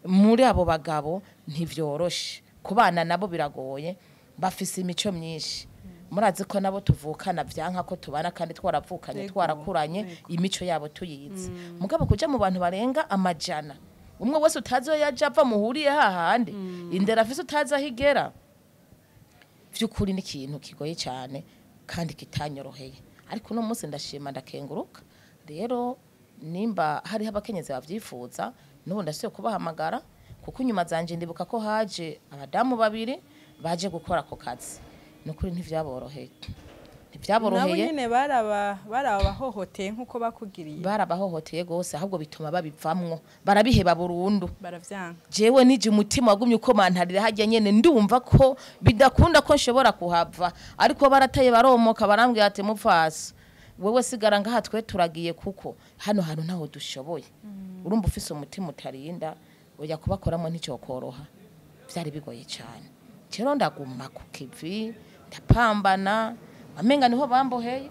muri abo bagabo ntivyoroshe, kubana nabo biragoye, bafise imico myinshi. Murazi ko nabo tuvukana vyanka ko tubana kandi twaravukanye twarakuranye, imico yabo tuyizi. Mugabo kuja mu bantu barenga amajana, umwe wese utazi aho yaje ava muhuriye hahandi, indera afise utazi aho igera, vy'ukuri ni ikintu kigoye cyane kandi kitanyoroheye. Ariko uno munsi ndashima ndakenguruka. Rero nimba hariho abakenyezi bavyifuza, n'ubu ndasubiye kubahamagara, kuko inyuma zanje ndibuka ko haje abadamu babiri baje gukora ako kazi. Nukuri ntivyaboroheye. Ntivyaboroheye. Nabo nyene barabahohoteye nkuko bakugiriye. Barabahohoteye gose, ahubwo bituma babivamwo, barabiheba burundu. Baravyanka. Jewe nije umutima wagumye uko mantarira hajya nyene, ndumva ko bidakunda ko nshobora kuhava, ariko barataye baromoka barambwira ati mupfasi wewe sigara ngaha twe turagiye, kuko hano hantu ntaho dushoboye. Urumva ufise umutima utarinda oya kubakoramo nticokoroha. Vyari bigoye cyane. Rero ndaguma ku kivi ndapambana, amenga niho bamboheye.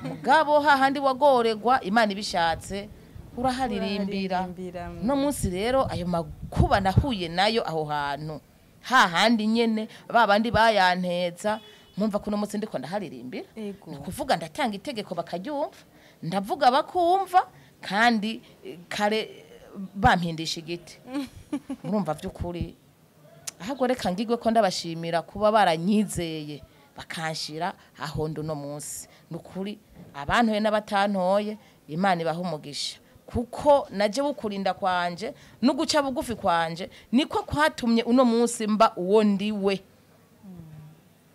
Mugabo hahandi wagoregwa Imana ibishatse uraharirimbira. No munsi rero ayo makuba nahuye nayo aho hantu hahandi nyene babandi bayanteza, mumva kuno munsi ndiko ndaharirimbira. Kuvuga ndatanga itegeko bakaryumva, ndavuga bakumva, Kandi kare bampindisha igiti. Murumva by'ukuri ahubwo reka ngigwe ko ndabashimira kuba baranyizeye bakanshira ahondo no munsi. Nukuri abantoye n'abatantoye Imana ibaha umugisha, kuko naje bukurinda kwanje no guca bugufi kwanje niko kwatumye uno munsi mba uwo ndiwe.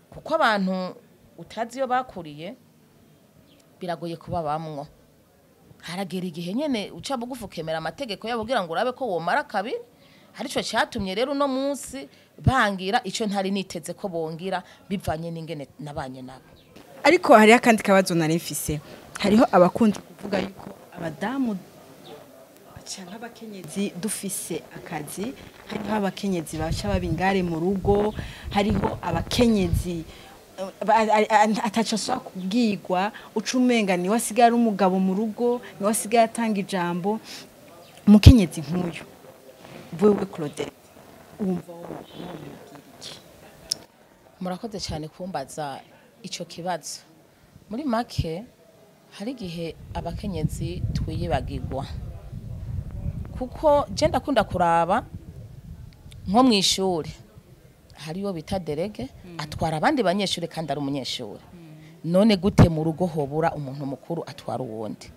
Kuko abantu utazi iyo bakuriye biragoye kuba bamwo. Haragera igihe nyene uca bugufi ukemera amategeko yabo kugira ngo urabe ko womara kabiri. Harico cyatumye rero uno munsi bangira ico ntari niteze ko bongira bivanye n'ingene nabanye nabo. Ariko hariho akandi kabazo nari mfise. Hariho abakunze kuvuga yuko abadamu canke abakenyezi dufise akazi, hariho abakenyezi baca baba ingare mu rugo, hariho abakenyezi ataco ashobora kubwirwa, uca umenga niwe asigaye ari umugabo mu rugo, niwe asigaye atanga ijambo. Umukenyezi nk'uyu wewe Claudette, wumva womubwira iki? Murakoze cyane kumbaza ico kibazo. Muri make hari igihe abakenyezi twiyibagirwa, kuko je ndakunda kuraba nko mw'ishuri hariyo bita délégué atwara abandi banyeshuri kandi ari umunyeshuri. None gute mu rugo hobura umuntu mukuru atwara uwundi?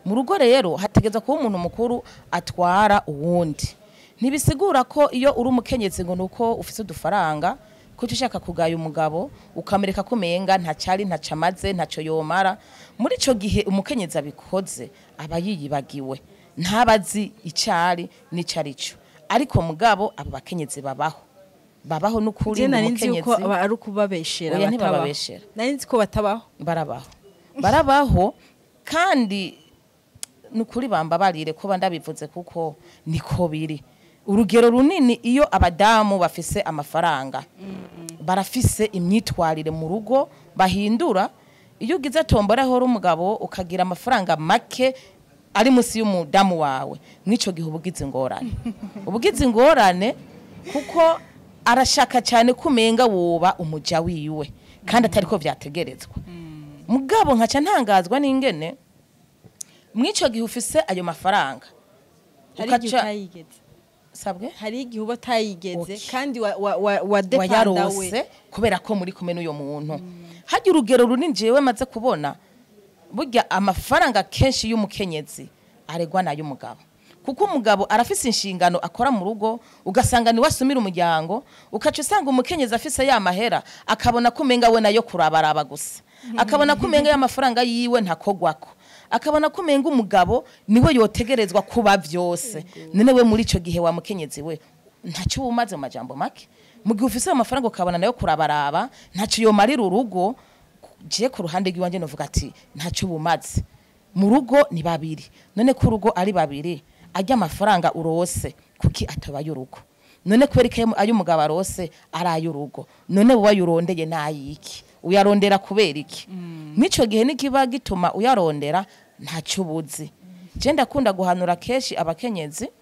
Mu rugo rero hategeza kuba umuntu mukuru atwara uwundi. Ntibisigura ko iyo uri umukenyezi ngo nuko ufise udufaranga ko ushaka kugaya umugabo ukamereka ko umenga ntacari ntacamaze ntaco yomara. Muri ico gihe umukenyezi abikoze aba yiyibagiwe, ntabazi icari n'icarico. Ariko mugabo abo bakenyezi babaho, babaho n'ukuri. Je nari nzi yuko ari ukubabeshera. Oya, batabaho. Ntibababeshera. Nari nzi ko batabaho. Barabaho, barabaho, kandi nukuri bambabarire kuba ndabivuze kuko niko biri. Urugero runini iyo abadamu bafise amafaranga barafise imyitwarire mu rugo bahindura. Iyo ugize tombora aho umugabo ukagira amafaranga make ari munsi y'umudamu wawe, mw'ico gihe uba ugize ingorane, uba ugize ingorane, kuko arashaka cyane kumenga woba umuja wiwe kandi atari ko vyategerezwa. Mugabo nkaca ntangazwa n'ingene mw'ico gihe ufise ayo mafaranga Hari igihe ukaca utayigeze. Sabwe? Hari igihe uba utayigeze kandi wa dépenda we. Wayarose kubera ko muri kumwe n'uyo muntu. Hajya urugero runini jewe maze kubona, burya amafaranga kenshi y'umukenyezi aregwa n'ay'umugabo, kuko umugabo arafise inshingano akora mu rugo, ugasanga niwe asumira umuryango, ukaca usanga umukenyezi afise ya mahera akabona ko umenga we nayo kurabaraba gusa, akabona ko umenga y'amafaranga yiwe ntakogwako, akabona ko umenga umugabo niwe yotegerezwa kuba vyose. None we muri ico gihe wa mukenyezi we ntacyo uba umaze. Mu majambo make, mu gihe ufise ayo mafaranga ukabona nayo kurabaraba ntacyo yomarira urugo, je ku ruhande rw'iwanje novuga ati ntacyo bumaze mu rugo. Ni babiri. None ko urugo ari babiri, ajya amafaranga urose kuki atabaye urugo? None kubera ko ayo umugabo arose ari ay'urugo, none wowe ayurondeye n'ayiki? Uyarondera kubera iki? Mw'ico gihe nikiba gituma uyarondera ntacyo ubuzi. Je ndakunda guhanura kenshi abakenyezi,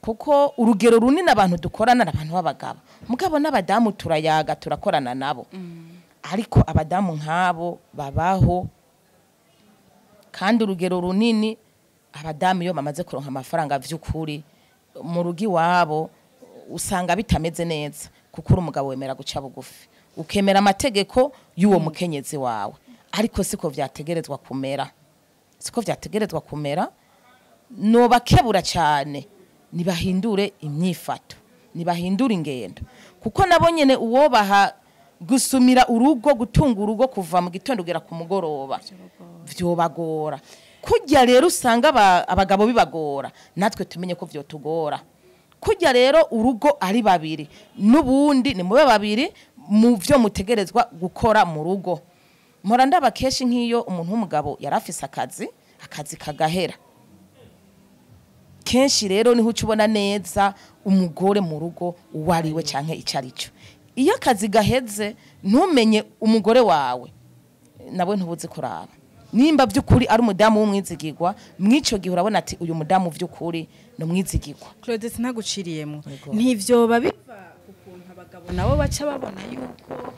kuko urugero runini abantu dukorana n'abantu b'abagabo, mugabo n'abadamu turayaga, turakorana nabo. Ariko abadamu nk'abo babaho, kandi urugero runini abadamu iyo bamaze kuronka amafaranga vy'ukuri mu rugo iwabo usanga bitameze neza, kuko uri umugabo wemera guca bugufi ukemera amategeko y'uwo mukenyezi wawe. Ariko siko vyategerezwa kumera, siko vyategerezwa kumera. Nobakebura cyane nibahindure imyifato, nibahindure ingendo, kuko nabo nyene uwobaha gusumira urugo, gutunga urugo kuva mu gitondo kugera ku mugoroba, vyobagora. Kurya rero usanga abagabo bibagora, natwe tumenye ko vyotugora. Kurya rero urugo ari babiri, n'ubundi ni mube babiri mu vyo mutegerezwa gukora mu rugo. Mpora ndaba kenshi nk'iyo umuntu w'umugabo yari afise akazi, akazi kagahera, kenshi rero niho uca ubona neza umugore mu rugo uwo ari we canke ico ari cyo. Iyo akazi gaheze ntumenye umugore wawe, nawe ntubuzi kuraba nimba by'ukuri ari umudamu w'umwizigirwa. Mw'ico gihe urabona ati uyu mudamu by'ukuri ni umwizigirwa. Claudette, ntaguciriyemo. Yego. Ntivyoba biva ku kuntu abagabo nabo baca babona yuko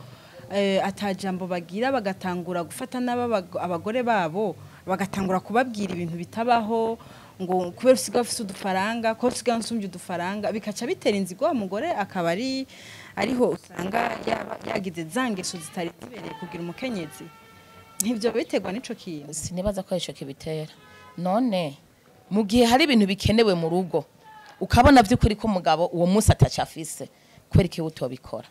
atajambo bagira, bagatangura gufata n'aba abagore babo? Bagatangura kubabwira ibintu bitabaho, ngo kubera usigaye ufise udufaranga, ko usigaye usumbye udufaranga, bikaca bitera inzigo wa mugore, akaba ari ariho usanga yaba yagize za ngeso zitari zibereye kugira umukenyezi. Ntibyo biterwa n'ico kintu? Sinibaza ko ico kibitera. None mu gihe hari ibintu bikenewe mu rugo, ukabona vy'ukuri ko umugabo uwo munsi atacafise, kubera iki utobikora?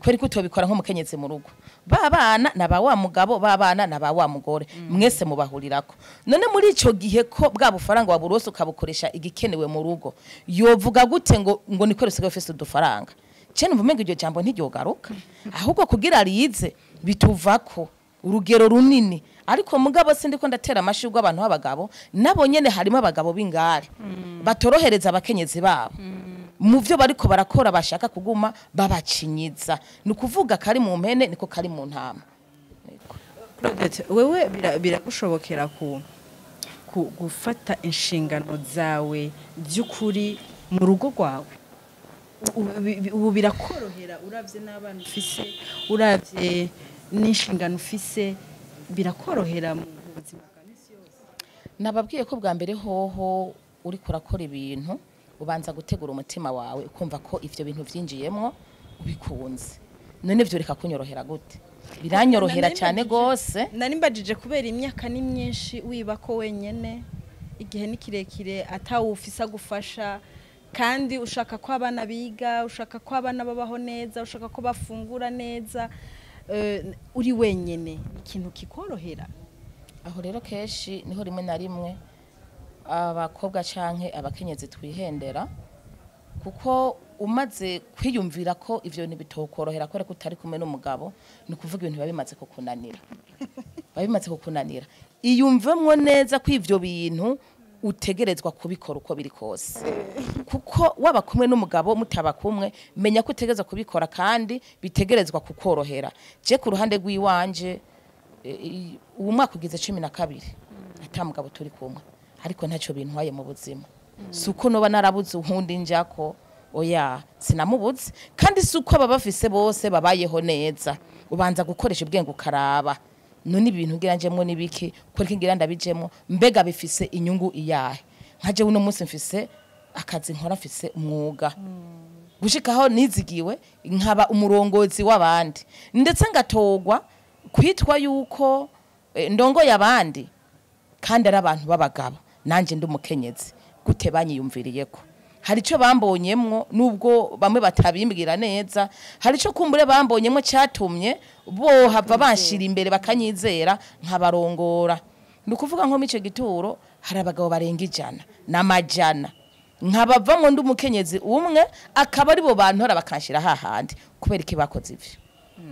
Kubera ko utobikora nk'umukenyezi mu rugo? Ba bana na ba wa mugabo, ba bana na ba wa mugore, mwese mubahurirako. None muri ico gihe ko bwa bufaranga waburose ukabukoresha igikenewe mu rugo, yovuga gute ngo niko rusigaye ufise udufaranga? Ce numva umenga iryo jambo ntiryogaruka, ahubwo kugira rize bituvako urugero runini. Ariko mugabo sindiko ndatera amashurwe abantu b'abagabo, nabo nyene harimo abagabo b'ingare batorohereza abakenyezi babo mu byo bariko barakora, bashaka kuguma babacinyiza. Ni ukuvuga kari mu mpene niko kari mu ntama. Claudette, wewe biragushobokera ku gufata inshingano zawe by'ukuri mu rugo rwawe? Ubu birakorohera, uravye n'abana ufise, uravye n'inshingano ufise, birakorohera mu buzima bwa misi yose? Nababwiye ko bwa mbere hoho uriko urakora ibintu, ubanza gutegura umutima wawe, ukumva ko ivyo bintu vyinjiyemwo ubikunze. None vyo reka kunyorohera gute? Biranyorohera cyane gose. Nari mbajije kubera imyaka ni myinshi wiba ko wenyene, igihe ni kirekire atawufise agufasha, kandi ushaka ko abana biga, ushaka ko abana babaho neza, ushaka ko bafungura neza, uri wenyene, ikintu kikorohera? Aho rero kenshi niho rimwe na rimwe abakobwa canke abakenyezi twihendera, kuko umaze kwiyumvira ko ivyo bintu bitokorohera kubera ko utari kumwe n'umugabo, ni ukuvuga ibintu biba bimaze kukunanira, biba bimaze kukunanira. Iyumvemwo neza ko ivyo bintu utegerezwa kubikora uko biri kose, kuko waba kumwe n'umugabo, mutaba kumwe, menya ko utegerezwa kubikora kandi bitegerezwa kukorohera. Je ku ruhande rw'iwanje, ubu mwaka ugize 12 ata mugabo turi kumwe, ariko ntacyo bintwaye mu buzima. Si uko noba narabuze uwundi njako, oya, sinamubuze, kandi si uko aba bafise bose babayeho neza. Ubanza gukoresha ubwenge, ukaraba: none ibintu ngira njemwo nibiki? Kubera ngira ndabijemwo, mbega bifise inyungu iyahe? Nkaje uno munsi mfise akazi nkora, mfise umwuga, gushikaho nizigiwe nkaba umurongozi w'abandi, ndetse ngatorwa kwitwa yuko ndongoye abandi, kandi ari abantu b'abagabo, nanje ndi umukenyezi. Gute banyiyumviriyeko? Hari ico bambonyemwo, nubwo bamwe batabimbwira neza. Hari ico kumbure bambonyemwo cyatumye bohava banshira imbere, bakanyizera nkabarongora. Ni ukuvuga nko mico gituro hari abagabo barenga 100 n'amajana, nkabavamwo ndi umukenyezi umwe, akaba ari bo bantora bakanshira hahandi. Kubera iki bakoze ivyo?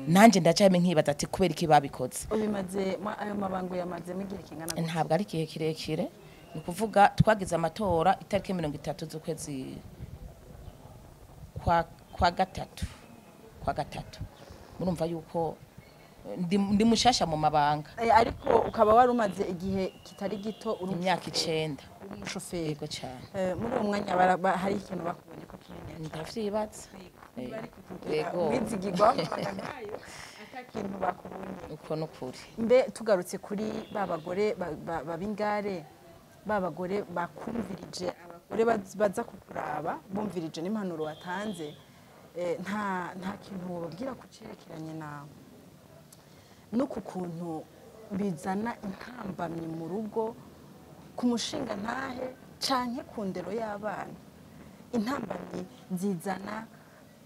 Nanje ndacame nkibaza ati: kubera iki babikoze? Ubimaze ayo mabango yamazemo igihe kingana gute? Ntabwo ari igihe kirekire. Ni ukuvuga twagize amatora itariki 30 z'ukwezi kwa gatatu. Murumva yuko ndi mushasha mu mabanga. Ariko ukaba wari umaze igihe kitari gito uri Imyaka 9. Uri umushoferi? Yego cyane. Muri uwo mwanya hari ikintu bakubonye ko kinini? Ndavyibaza. Bari kukugira Yego. umwizigirwa w'amabanga nkayo ata kintu bakubonye. Uko nukuri. Mbe tugarutse kuri ba bagore bab'ingare, ba bagore bakumvirije, abagore baza kukuraba bumvirije n'impanuro watanze, nta kintu wobabwira ku cerekeranye nawe n'uku kuntu bizana intambamyi mu rugo, ku mushinga ntahe canke ku ndero y'abana? Intambamyi zizana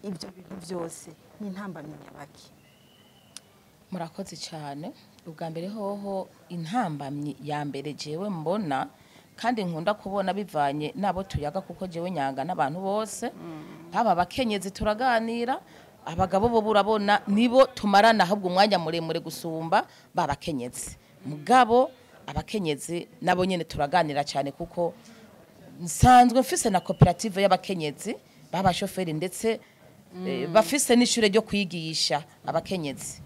ibyo bintu byose ni intambamyi nyabaki? Murakoze cyane. Ubwa mbere hoho, intambamyi ya mbere jewe mbona kandi nkunda kubona bivanye nabo tuyaga, kuko jewe nyanga n'abantu bose, baba abakenyezi turaganira, abagabo bo burabona nibo tumarana ahubwo umwanya muremure gusumba babakenyezi. Mugabo abakenyezi nabo nyene turaganira cyane, kuko nsanzwe mfise na koperative y'abakenyezi b'abashoferi, ndetse bafise n'ishure ryo kwigisha abakenyezi.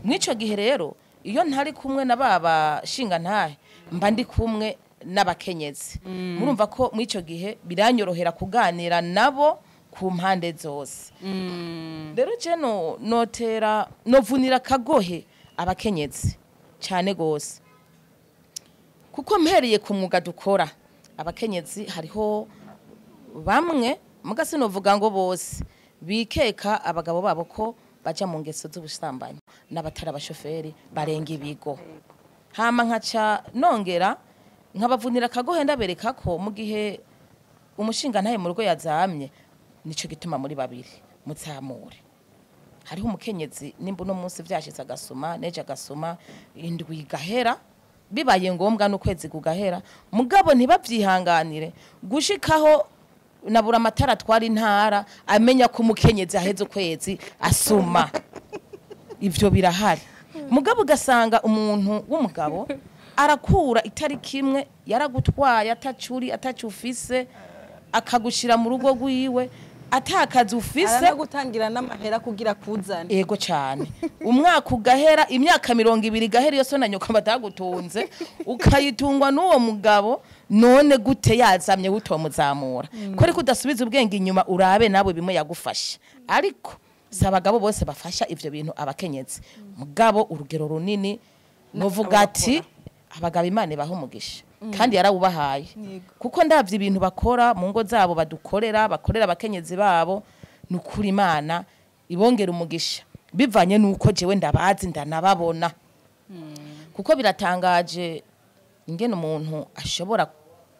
Mw'ico gihe rero, iyo ntari kumwe na baba shinga ntahe, mba ndi kumwe n'abakenyezi. Murumva ko mw'ico gihe biranyorohera kuganira nabo ku mpande zose. Rero je no notera novunira kagohe abakenyezi cyane gose. Kuko mpereye ku mwuga dukora, abakenyezi hariho bamwe, muga sinovuga ngo bose, bikeka abagabo babo ko baja mu ngeso z'ubusambanyi n'abatari abashoferi barenga ibigo. Hama nkaca nongera nkabavunira akagohe, ndabereka ko mu gihe umushinga ntaye mu rugo yazamye, nico gituma muri babiri muzamure. Hariho umukenyezi nimba uno munsi vyashitse agasuma, neje agasuma, indwi igahera, bibaye ngombwa n'ukwezi kugahera, mugabo ntibavyihanganire gushikaho nabura amatara atwara intara amenya ko umukenyezi aheze ukwezi asuma. Ivyo birahari. Mugabo ugasanga umuntu w'umugabo arakura itariki imwe yaragutwaye atacuri atacufise, akagushira mu rugo rwiwe atakazi ufise, aranagutangira n'amahera kugira kuzane. Ego cyane. Umwaka ugahera, imyaka 20 igahera, iyo so na nyoko batagutunze, ukayitungwa n'uwo mugabo. None gute yazamye utomuzamura? Ko ariko udasubiza ubwenge inyuma urabe nawe bimwe yagufasha. Ariko si abagabo bose bafasha ivyo bintu abakenyezi, mugabo urugero runini novuga ati abagabo Imana ibaha umugisha kandi yarawubahaye, kuko ndavye ibintu bakora mu ngo zabo, badukorera, bakorera abakenyezi babo, nukuri Imana ibongera umugisha bivanye nuko jewe ndabazi ndanababona. Kuko biratangaje ingene umuntu ashobora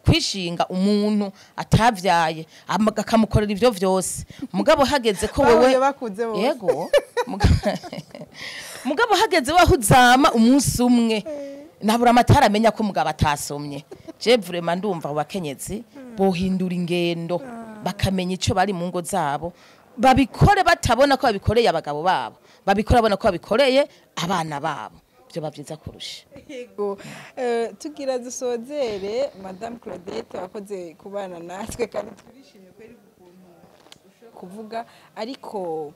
kwishinga umuntu atavyaye akamukorera ivyo vyose, mugabo hageze ko wewe Bahuye bakuze bose. Yego. Mugabo hageze waho uzama umunsi umwe, nabura amatara amenya ko umugabo atasomye. Je vraiment ndumva abo bakenyezi bohindura ingendo, bakamenya ico bari mu ngo zabo, babikore batabona ko babikoreye abagabo babo, babikore babona ko babikoreye abana babo, byo byiza kurusha. Yego. Tugira dusozere, Madame Claudette, wakoze kubana natwe kandi turishimye kweri ukuntu ushobora kuvuga, ariko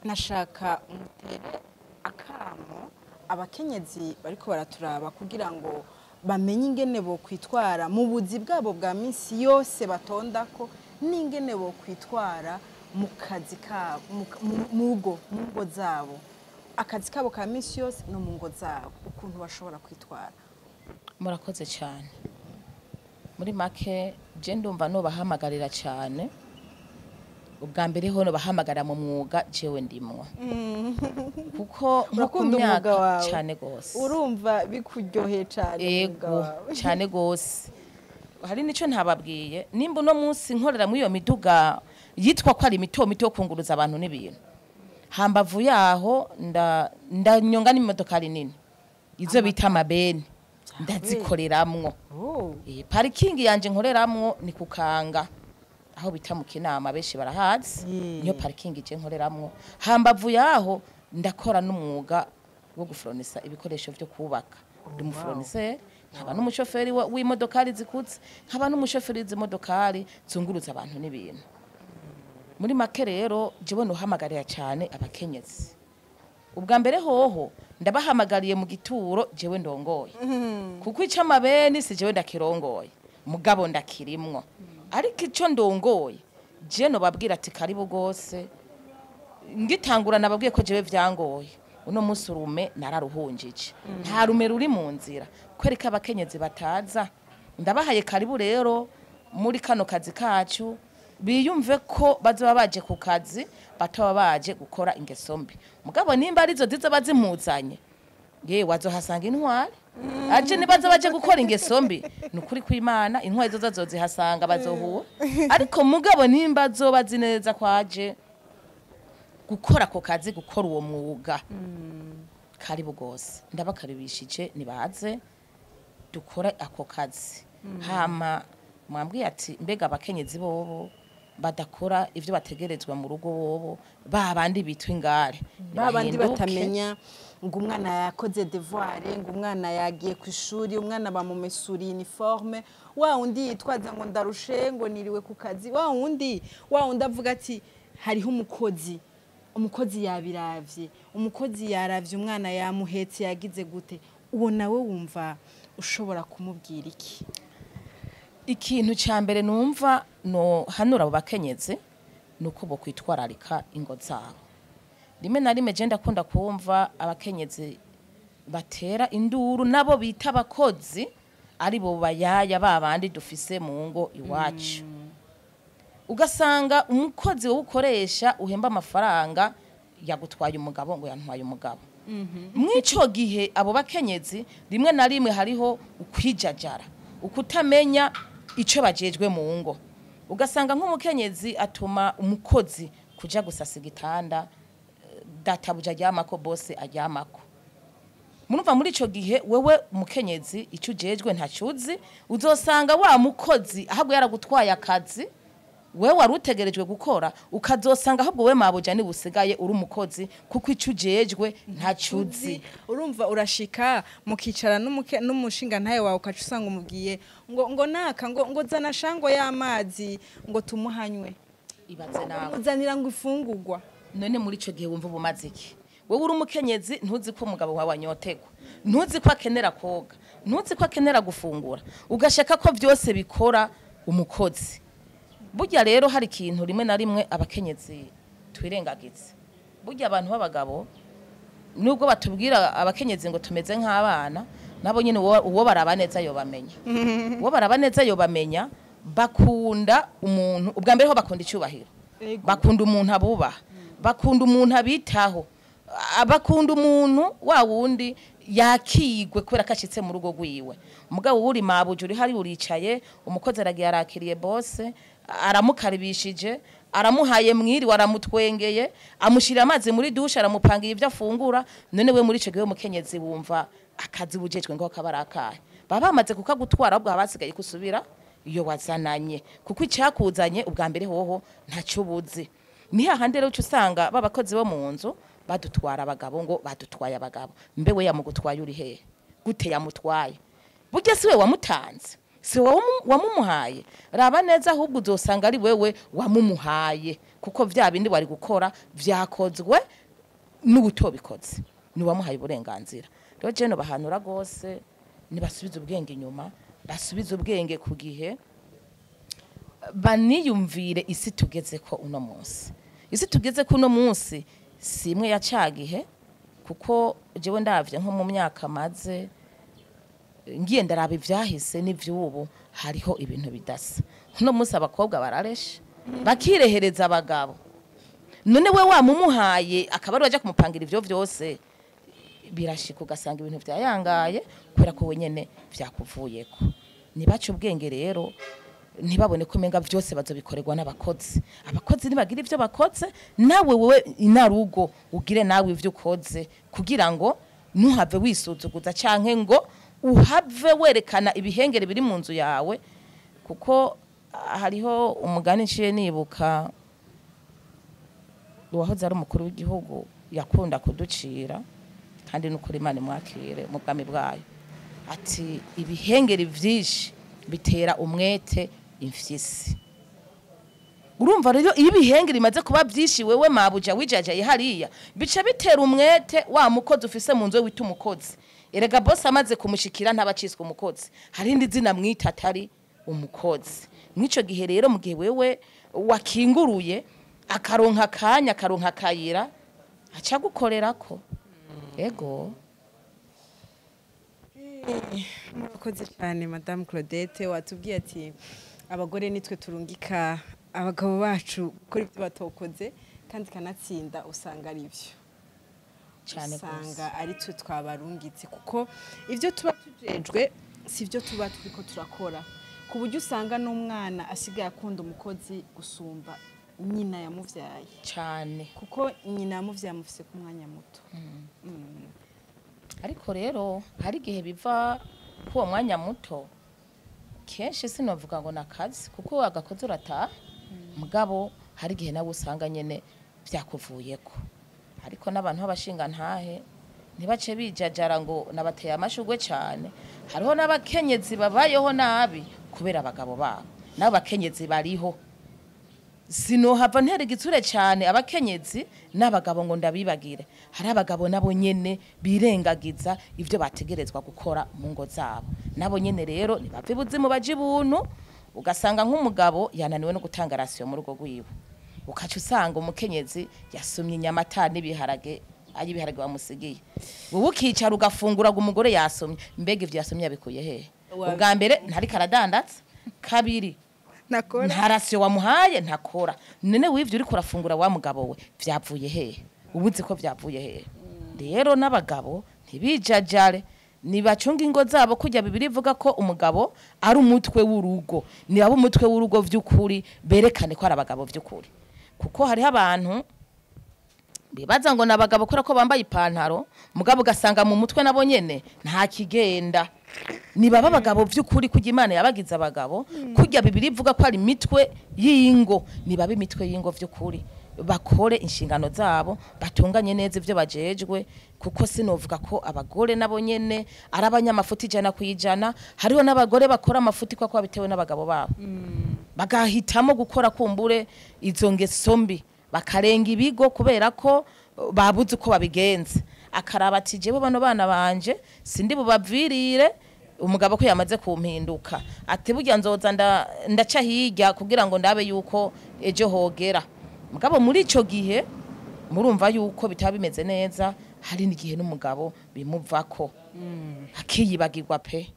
nashaka umutere akamo abakenyezi bariko baraturaba kugira ngo bamenye ingene bo kwitwara mu buzi bwabo bwa minsi yose batondako, n'ingene bo kwitwara mu kazi kabo, mu ngo zabo, akazi kabo ka minsi yose no mu ngo zabo, ukuntu bashobora kwitwara. Murakoze cyane. Muri make je ndumva nobahamagarira cyane. Ubwa mbere ho nobahamagarira mu mwuga jewe ndimwo, kuko nko ku Urakunda umwuga myaka wawe. Cyane gose. Urumva bikuryoheye cyane umwuga Ego. wawe. Cyane gose. Hari nico ntababwiye: nimba uno munsi nkorera muri iyo miduga yitwa ko ari mito mito yo kunguruza abantu n'ibintu, hambavu yaho ndanyonga n'imodokari nini, izo bita amabeni, ndazikoreramwo. Oh. Parikingi yanje nkoreramwo ni kukanga aho bita mu Kinama, benshi barahazi. Niyo parikingi je nkoreramwo. Hambavu yaho ndakora n'umwuga wo guforonisa ibikoresho vyo kubaka. Ndi umuforoniseri, nkaba n'umushoferi w'imodokari zikutse, nkaba n'umushoferi w'izimodokari zunguruza abantu n'ibintu. Muri make rero jewe nohamagarira cyane abakenyezi. Ubwa mbere hoho ndabahamagariye mu gituro jewe ndongoye, kuko ico amabeni si jewe ndakirongoye, mugabo ndakirimwo. Ariko ico ndongoye je nobabwira ati karibu gose. Ngitangura nababwiye ko jewe vyangoye. Uno munsi urume nararuhunjije, nta rume ruri mu nzira kwereka abakenyezi bataza. Ndabahaye karibu rero muri kano kazi kacu, biyumve ko bazoba baje ku kazi, bataba baje gukora ingeso mbi. Mugabo nimba arizo zizoba zimuzanye, yewe wazohasanga intwari aje. Nibaza baje gukora ingeso mbi, ni ukuri kw'Imana intwari zo zozihasanga, bazohura. Ariko mugabo nimba azoba azi neza ko aje gukora ako kazi, gukora uwo mwuga, karibu gose, ndabakaribishije, nibaze dukore ako kazi. Hama mwambwiye ati mbega abakenyezi bobo badakora ivyo bategerezwa mu rugo, bobo ba bandi bitwa ingare, Babandi nibahinduke. batamenya ngo umwana yakoze devoir, ngo umwana yagiye ku ishuri, umwana bamumesuriye uniforme, wa wundi yitwaza ngo ndarushe, ngo niriwe ku kazi, wa wundi avuga ati hariho umukozi, umukozi yabiravye, umukozi yaravye umwana, yamuhetse, yagize gute, uwo nawe wumva ushobora kumubwira iki? Ikintu cya mbere numva no hanura abo bakenyezi ni uko bokwitwararika ingo zabo. Rimwe na rimwe je ndakunda kumva abakenyezi batera induru nabo bita abakozi. ari bo bayaya babandi dufise mu ngo iwacu. Ugasanga umukozi wowe ukoresha uhemba amafaranga yagutwaye umugabo, ngo yantwaye umugabo. Mw'ico gihe abo bakenyezi rimwe na rimwe hariho ukwijajara, ukutamenya ico bajejwe mu ngo. Ugasanga nk'umukenyezi atuma umukozi kuja gusasa igitanda databuja aryamako, bose aryamako. Murumva muri ico gihe wewe umukenyezi ico ujejwe ntacuzi, uzosanga wa mukozi ahubwo yaragutwaye akazi wewe wari utegerejwe gukora, ukazosanga ahubwo we mabuja ni busigaye uri umukozi kuko ico ujejwe ntacuzi. Urumva urashika mukicara n'umushinga ntaye wawe, ukaca usanga umubwiye ngo naka ngo zana shango y'amazi ngo tumuhanywe, Ibaze nawe. Uzanira ngo ifungurwa. None muri ico gihe wumva ubumaze iki? Wewe uri umukenyezi, ntuzi ko umugabo wawe anyotegwa, ntuzi ko akenera koga, ntuzi ko akenera gufungura, ugashaka ko byose bikora umukozi. Burya rero hari ikintu rimwe na rimwe abakenyezi twirengagiza. Burya abantu b'abagabo nubwo batubwira abakenyezi ngo tumeze nk'abana, nabo nyine uwo baraba neza yo bamenya, uwo baraba neza yo bamenya. Bakunda umuntu ubwa mbere ho bakunda icyubahiro, bakunda umuntu abubaha, bakunda umuntu abitaho, bakunda umuntu wa wundi yakigwe kubera ko ashitse mu rugo rwiwe. Umugabo uri mabuja uri hari uricaye, umukozi aragiye arakiriye bose, aramukaribishije, aramuhaye mwiriwe, aramutwengeye, amushyira amazi muri dushe, aramupangiye ibyo afungura. None we muri ico gihe umukenyezi wumva akazi bujejwe ngo kaba ari akahe? Baba bamaze kukagutwara, ahubwo haba hasigaye kusubira iyo wazananye, kuko icyakuzanye ubwa mbere hoho ntacyo ubuzi. Ni hahandi rero uca usanga babakozi bo mu nzu badutwara abagabo, ngo badutwaye abagabo. Mbe we yamugutwaye uri hehe? Gute yamutwaye? Burya si we wamutanze, si wowe wamumuhaye? Raba neza, ahubwo uzosanga ari wewe wamumuhaye, kuko vya bindi wari gukora vyakozwe n'ubutobikoze, ni wamuhaye uburenganzira. Rero je bahanura rwose nibasubize ubwenge inyuma, basubize ubwenge ku gihe, baniyumvire isi tugeze ko uno munsi. Isi tugeze ko uno munsi si imwe ya ca gihe, kuko jewe ndavye nko mu myaka maze ngiye ndaraba ivyahise n'ivy'ubu, hariho ibintu bidasa. Uno munsi abakobwa bararesha bakirehereza abagabo. None we wamumuhaye akaba ari waja kumupangira ivyo vyose, birashika ugasanga ibintu vyayangaye kubera ko wenyene vyakuvuyeko. Nibace ubwenge rero, ntibabone ko umenga vyose bazobikorerwa n'abakozi. Abakozi nibagira ivyo bakoze, nawe wewe inarugo ugire nawe ivyo ukoze, kugira ngo ntuhave wisuzuguza canke ngo uhave werekana ibihengere biri mu nzu yawe. Kuko hariho umugani nciye nibuka uwahoze ari umukuru w'igihugu yakunda kuducira, kandi n'ukuri Imana imwakire mu bwami bwayo, ati ibihengeri vyinshi bitera umwete imfyisi. Urumva rero iyo ibihengeri bimaze kuba byinshi, wewe mabuja wijajaye hariya, bica bitera umwete wa mukozi ufise mu nzu we wita umukozi. Erega boss amaze kumushikira ntabaciswe umukozi, hari indi zina mwita atari umukozi. Mw'ico gihe rero, mu gihe wewe wakinguruye akaronka akanya, akaronka akayira, aca gukorerako. Ego. Murakoze cyane Madame Claudette. Watubwiye ati abagore nitwe turungika abagabo bacu gukora ibyo batokoze, kandi kanatsinda usanga ari byo. Cane gose. Usanga ari twe twabarungitse, kuko ibyo tuba tujejwe si byo tuba turiko turakora, ku buryo usanga n'umwana asigaye akunda umukozi gusumba nyina yamuvyaye, Cane. kuko nyina yamuvyaye amufise ku mwanya muto. Ariko rero hari igihe biva ku uwo mwanya muto. Kenshi sinovuga ngo nakazi, kuko agakozi urataha, mugabo hari igihe nawe usanga nyene vyakuvuyeko. Ariko n'abantu b'abashinga ntahe ntibace bijajara ngo nabateye amashurwe cane. Hariho n'abakenyezi babayeho nabi kubera abagabo babo, nabo bakenyezi bariho. Sinohava ntera igitsure cyane abakenyezi n'abagabo ngo ndabibagire. Hari abagabo nabo nyene birengagiza ibyo bategerezwa gukora mu ngo zabo. Nabo nyene rero ntibapfa ibuzimu baje ibuntu. Ugasanga nk'umugabo yananiwe no gutanga ration mu rugo rwiwe, ukaca usanga umukenyezi yasumye inyama ata n'ibiharage, ay'ibiharage bamusigiye, wowe ukicara ugafungura ngo umugore yasumye. Mbega ivyo yasumye yabikuye hehe? Ubwa mbere ntariko aradandaza, kabiri Nakora. nta ration wamuhaye, ntakora. None wivyo uriko urafungura wa mugabo we vyavuye hehe? Ubuzi ko vyavuye hehe? Rero n'abagabo ntibijajare, nibacunga ingo zabo. Kujya bibiri ivuga ko umugabo ari umutwe w'urugo, nibaba umutwe w'urugo vy'ukuri, berekane ko ari abagabo vy'ukuri, kuko hariho abantu bibaza ngo nabagabo kubera ko bambaye ipantaro, mugabo ugasanga mu mutwe nabo nyene nta kigenda. Nibaba abagabo vy'ukuri kujya Imana yabagize abagabo, kujya bibiri ivuga ko ari imitwe y'ingo, nibaba imitwe y'ingo vy'ukuri, bakore inshingano zabo, batunganye neza ivyo bajejwe. Kuko sinovuga ko abagore nabo nyene ari abanyamafuti 100%. Hariho n'abagore bakora amafuti kuko babitewe n'abagabo babo, bagahitamo gukora kumbure izo ngeso mbi, bakarenga ibigo kubera ko babuze uko babigenza. Akaraba ati jewe bano bana banje sindi bubavirire umugabo ko yamaze kumpinduka, ati burya nzoza ndaca hirya kugira ngo ndabe yuko ejo hogera. Mugabo muri ico gihe murumva yuko bitaba bimeze neza. Hari n'igihe n'umugabo bimuvako akiyibagirwa pe.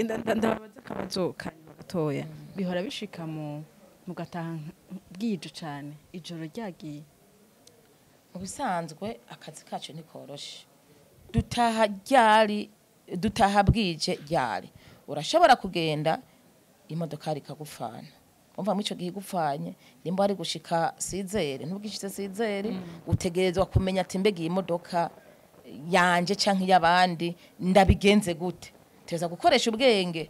Ndababaza akabazo kanyuma gatoya. Bihora bishika mu mugataha bwije cane, ijoro ryagiye? Mu bisanzwe akazi kacu ntikoroshe. Dutaha ryari? Dutaha bwije ryari? Urashobora kugenda imodokari ikagupfana. Umva, muri ico gihe igupfanye, nimba wari gushika 6h, ntubwishitse 6h. Utegerezwa kumenya ati mbega iyi modoka yanje canke iy'abandi ndabigenze gute? Teza gukoresha ubwenge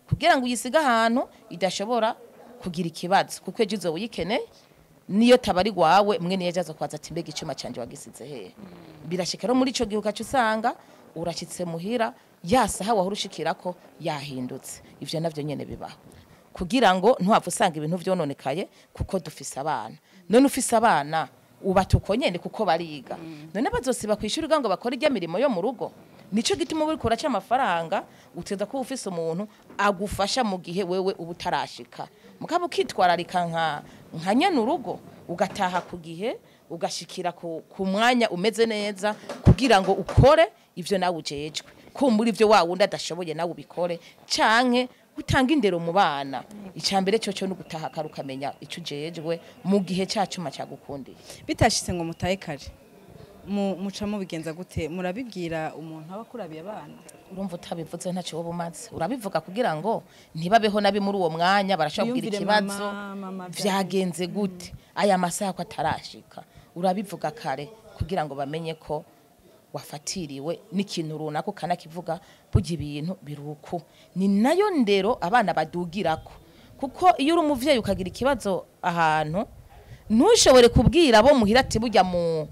kugira ngo uyisige ahantu idashobora kugira ikibazo, kuko ejo uzoba uyikeneye, niyo tabari gwawe mwene yajaza kwaza ati mbega icuma canje wagisize hehe? Birashika rero muri ico gihe ugaca usanga urashitse muhira, ya saha wahora ushikirako yahindutse. Ivyo navyo nyene bibaho, kugira ngo ntuhave usanga ibintu vyononekaye, kuko dufise abana. None ufise abana ubata uko nyene, kuko bariga. None bazosiba kwishuri ngo bakore irya mirimo yo mu rugo? Nico gituma uriko uraca amafaranga, uteza kuba ufise umuntu agufasha mu gihe wewe uba utarashika. Mugabo ukitwararika nka nyene urugo, ugataha ku gihe, ugashikira ku mwanya umeze neza, kugira ngo ukore ivyo nawe ujejwe. Kumbura ivyo wa wundi adashoboye nawe ubikore, canke utanga indero mu bana. Icambere cyo no gutaha kare, ukamenya ico ujejwe mu gihe ca cuma cagukundiye. Bitashitse ngo mutahe kare, muca mubigenza gute? Murabibwira umuntu aba akurabiye abana? Urumva, utabivuze ntacyo woba umaze. Urabivuga kugira ngo ntibabeho nabi muri uwo mwanya, barashobora kugira Biyumvire ikibazo. Mama, Vyagenze gute aya masaha ko atarashika? Urabivuga kare kugira ngo bamenye ko wafatiriwe n'ikintu runaka, ukanakivuga. Burya ibintu biruku, ni nayo ndero abana badugirako, kuko iyo uri umuvyeyi ukagira ikibazo ahantu, ntushobore kubwira abo muhira ati burya mu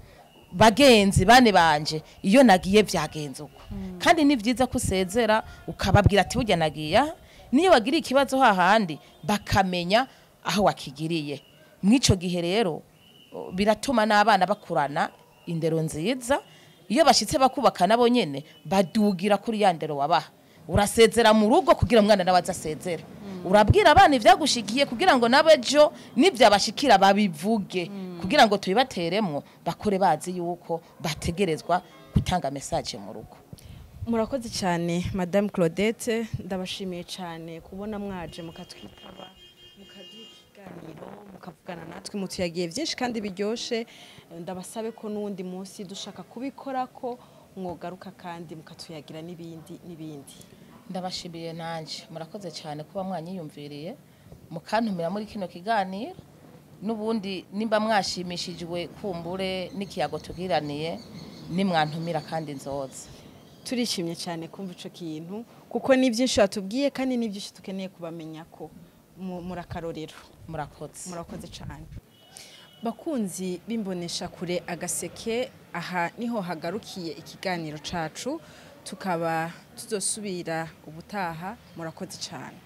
bagenzi bane banje iyo nagiye vyagenze uko. Kandi ni vyiza ko usezera ukababwira ati burya nagiye aha. Niyo wagiriye ikibazo hahandi bakamenya aho wakigiriye. Mw'ico gihe rero biratuma n'abana bakurana indero nziza. Iyo bashitse bakubaka, nabo nyene badugira kuri ya ndero wabaha. Urasezera mu rugo kugira umwana nawe azasezere. Urabwira abana ivyagushikiye kugira ngo nabo ejo nivyabashikira babivuge, kugira ngo tubibateremwo, bakure bazi yuko bategerezwa gutanga message mu rugo. Murakoze cyane, Madame Claudette. Ndabashimiye cyane kubona mwaje mukatwitaba, mukaduha ikiganiro, mukavugana natwe, mutuyagiye byinshi kandi biryoshe. Ndabasabe ko n'uwundi munsi dushaka kubikora ko mwogaruka kandi mukatuyagira n'ibindi n'ibindi. Ndabashimiye nanje, murakoze cyane kuba mwanyiyumviriye mukantumira muri kino kiganiro. N'ubundi nimba mwashimishijwe kumbure n'ikiyago tugiraniye, nimwantumira kandi nzoza. Turishimye cyane kumva ico kintu, kuko ni byinshi watubwiye kandi ni byinshi tukeneye kubamenya ko murakarorero. Murakoze. Murakoze cyane. Bakunzi bimbonesha kure Agaseke, aha niho hagarukiye ikiganiro cacu, tukaba tuzosubira ubutaha. Murakoze cyane.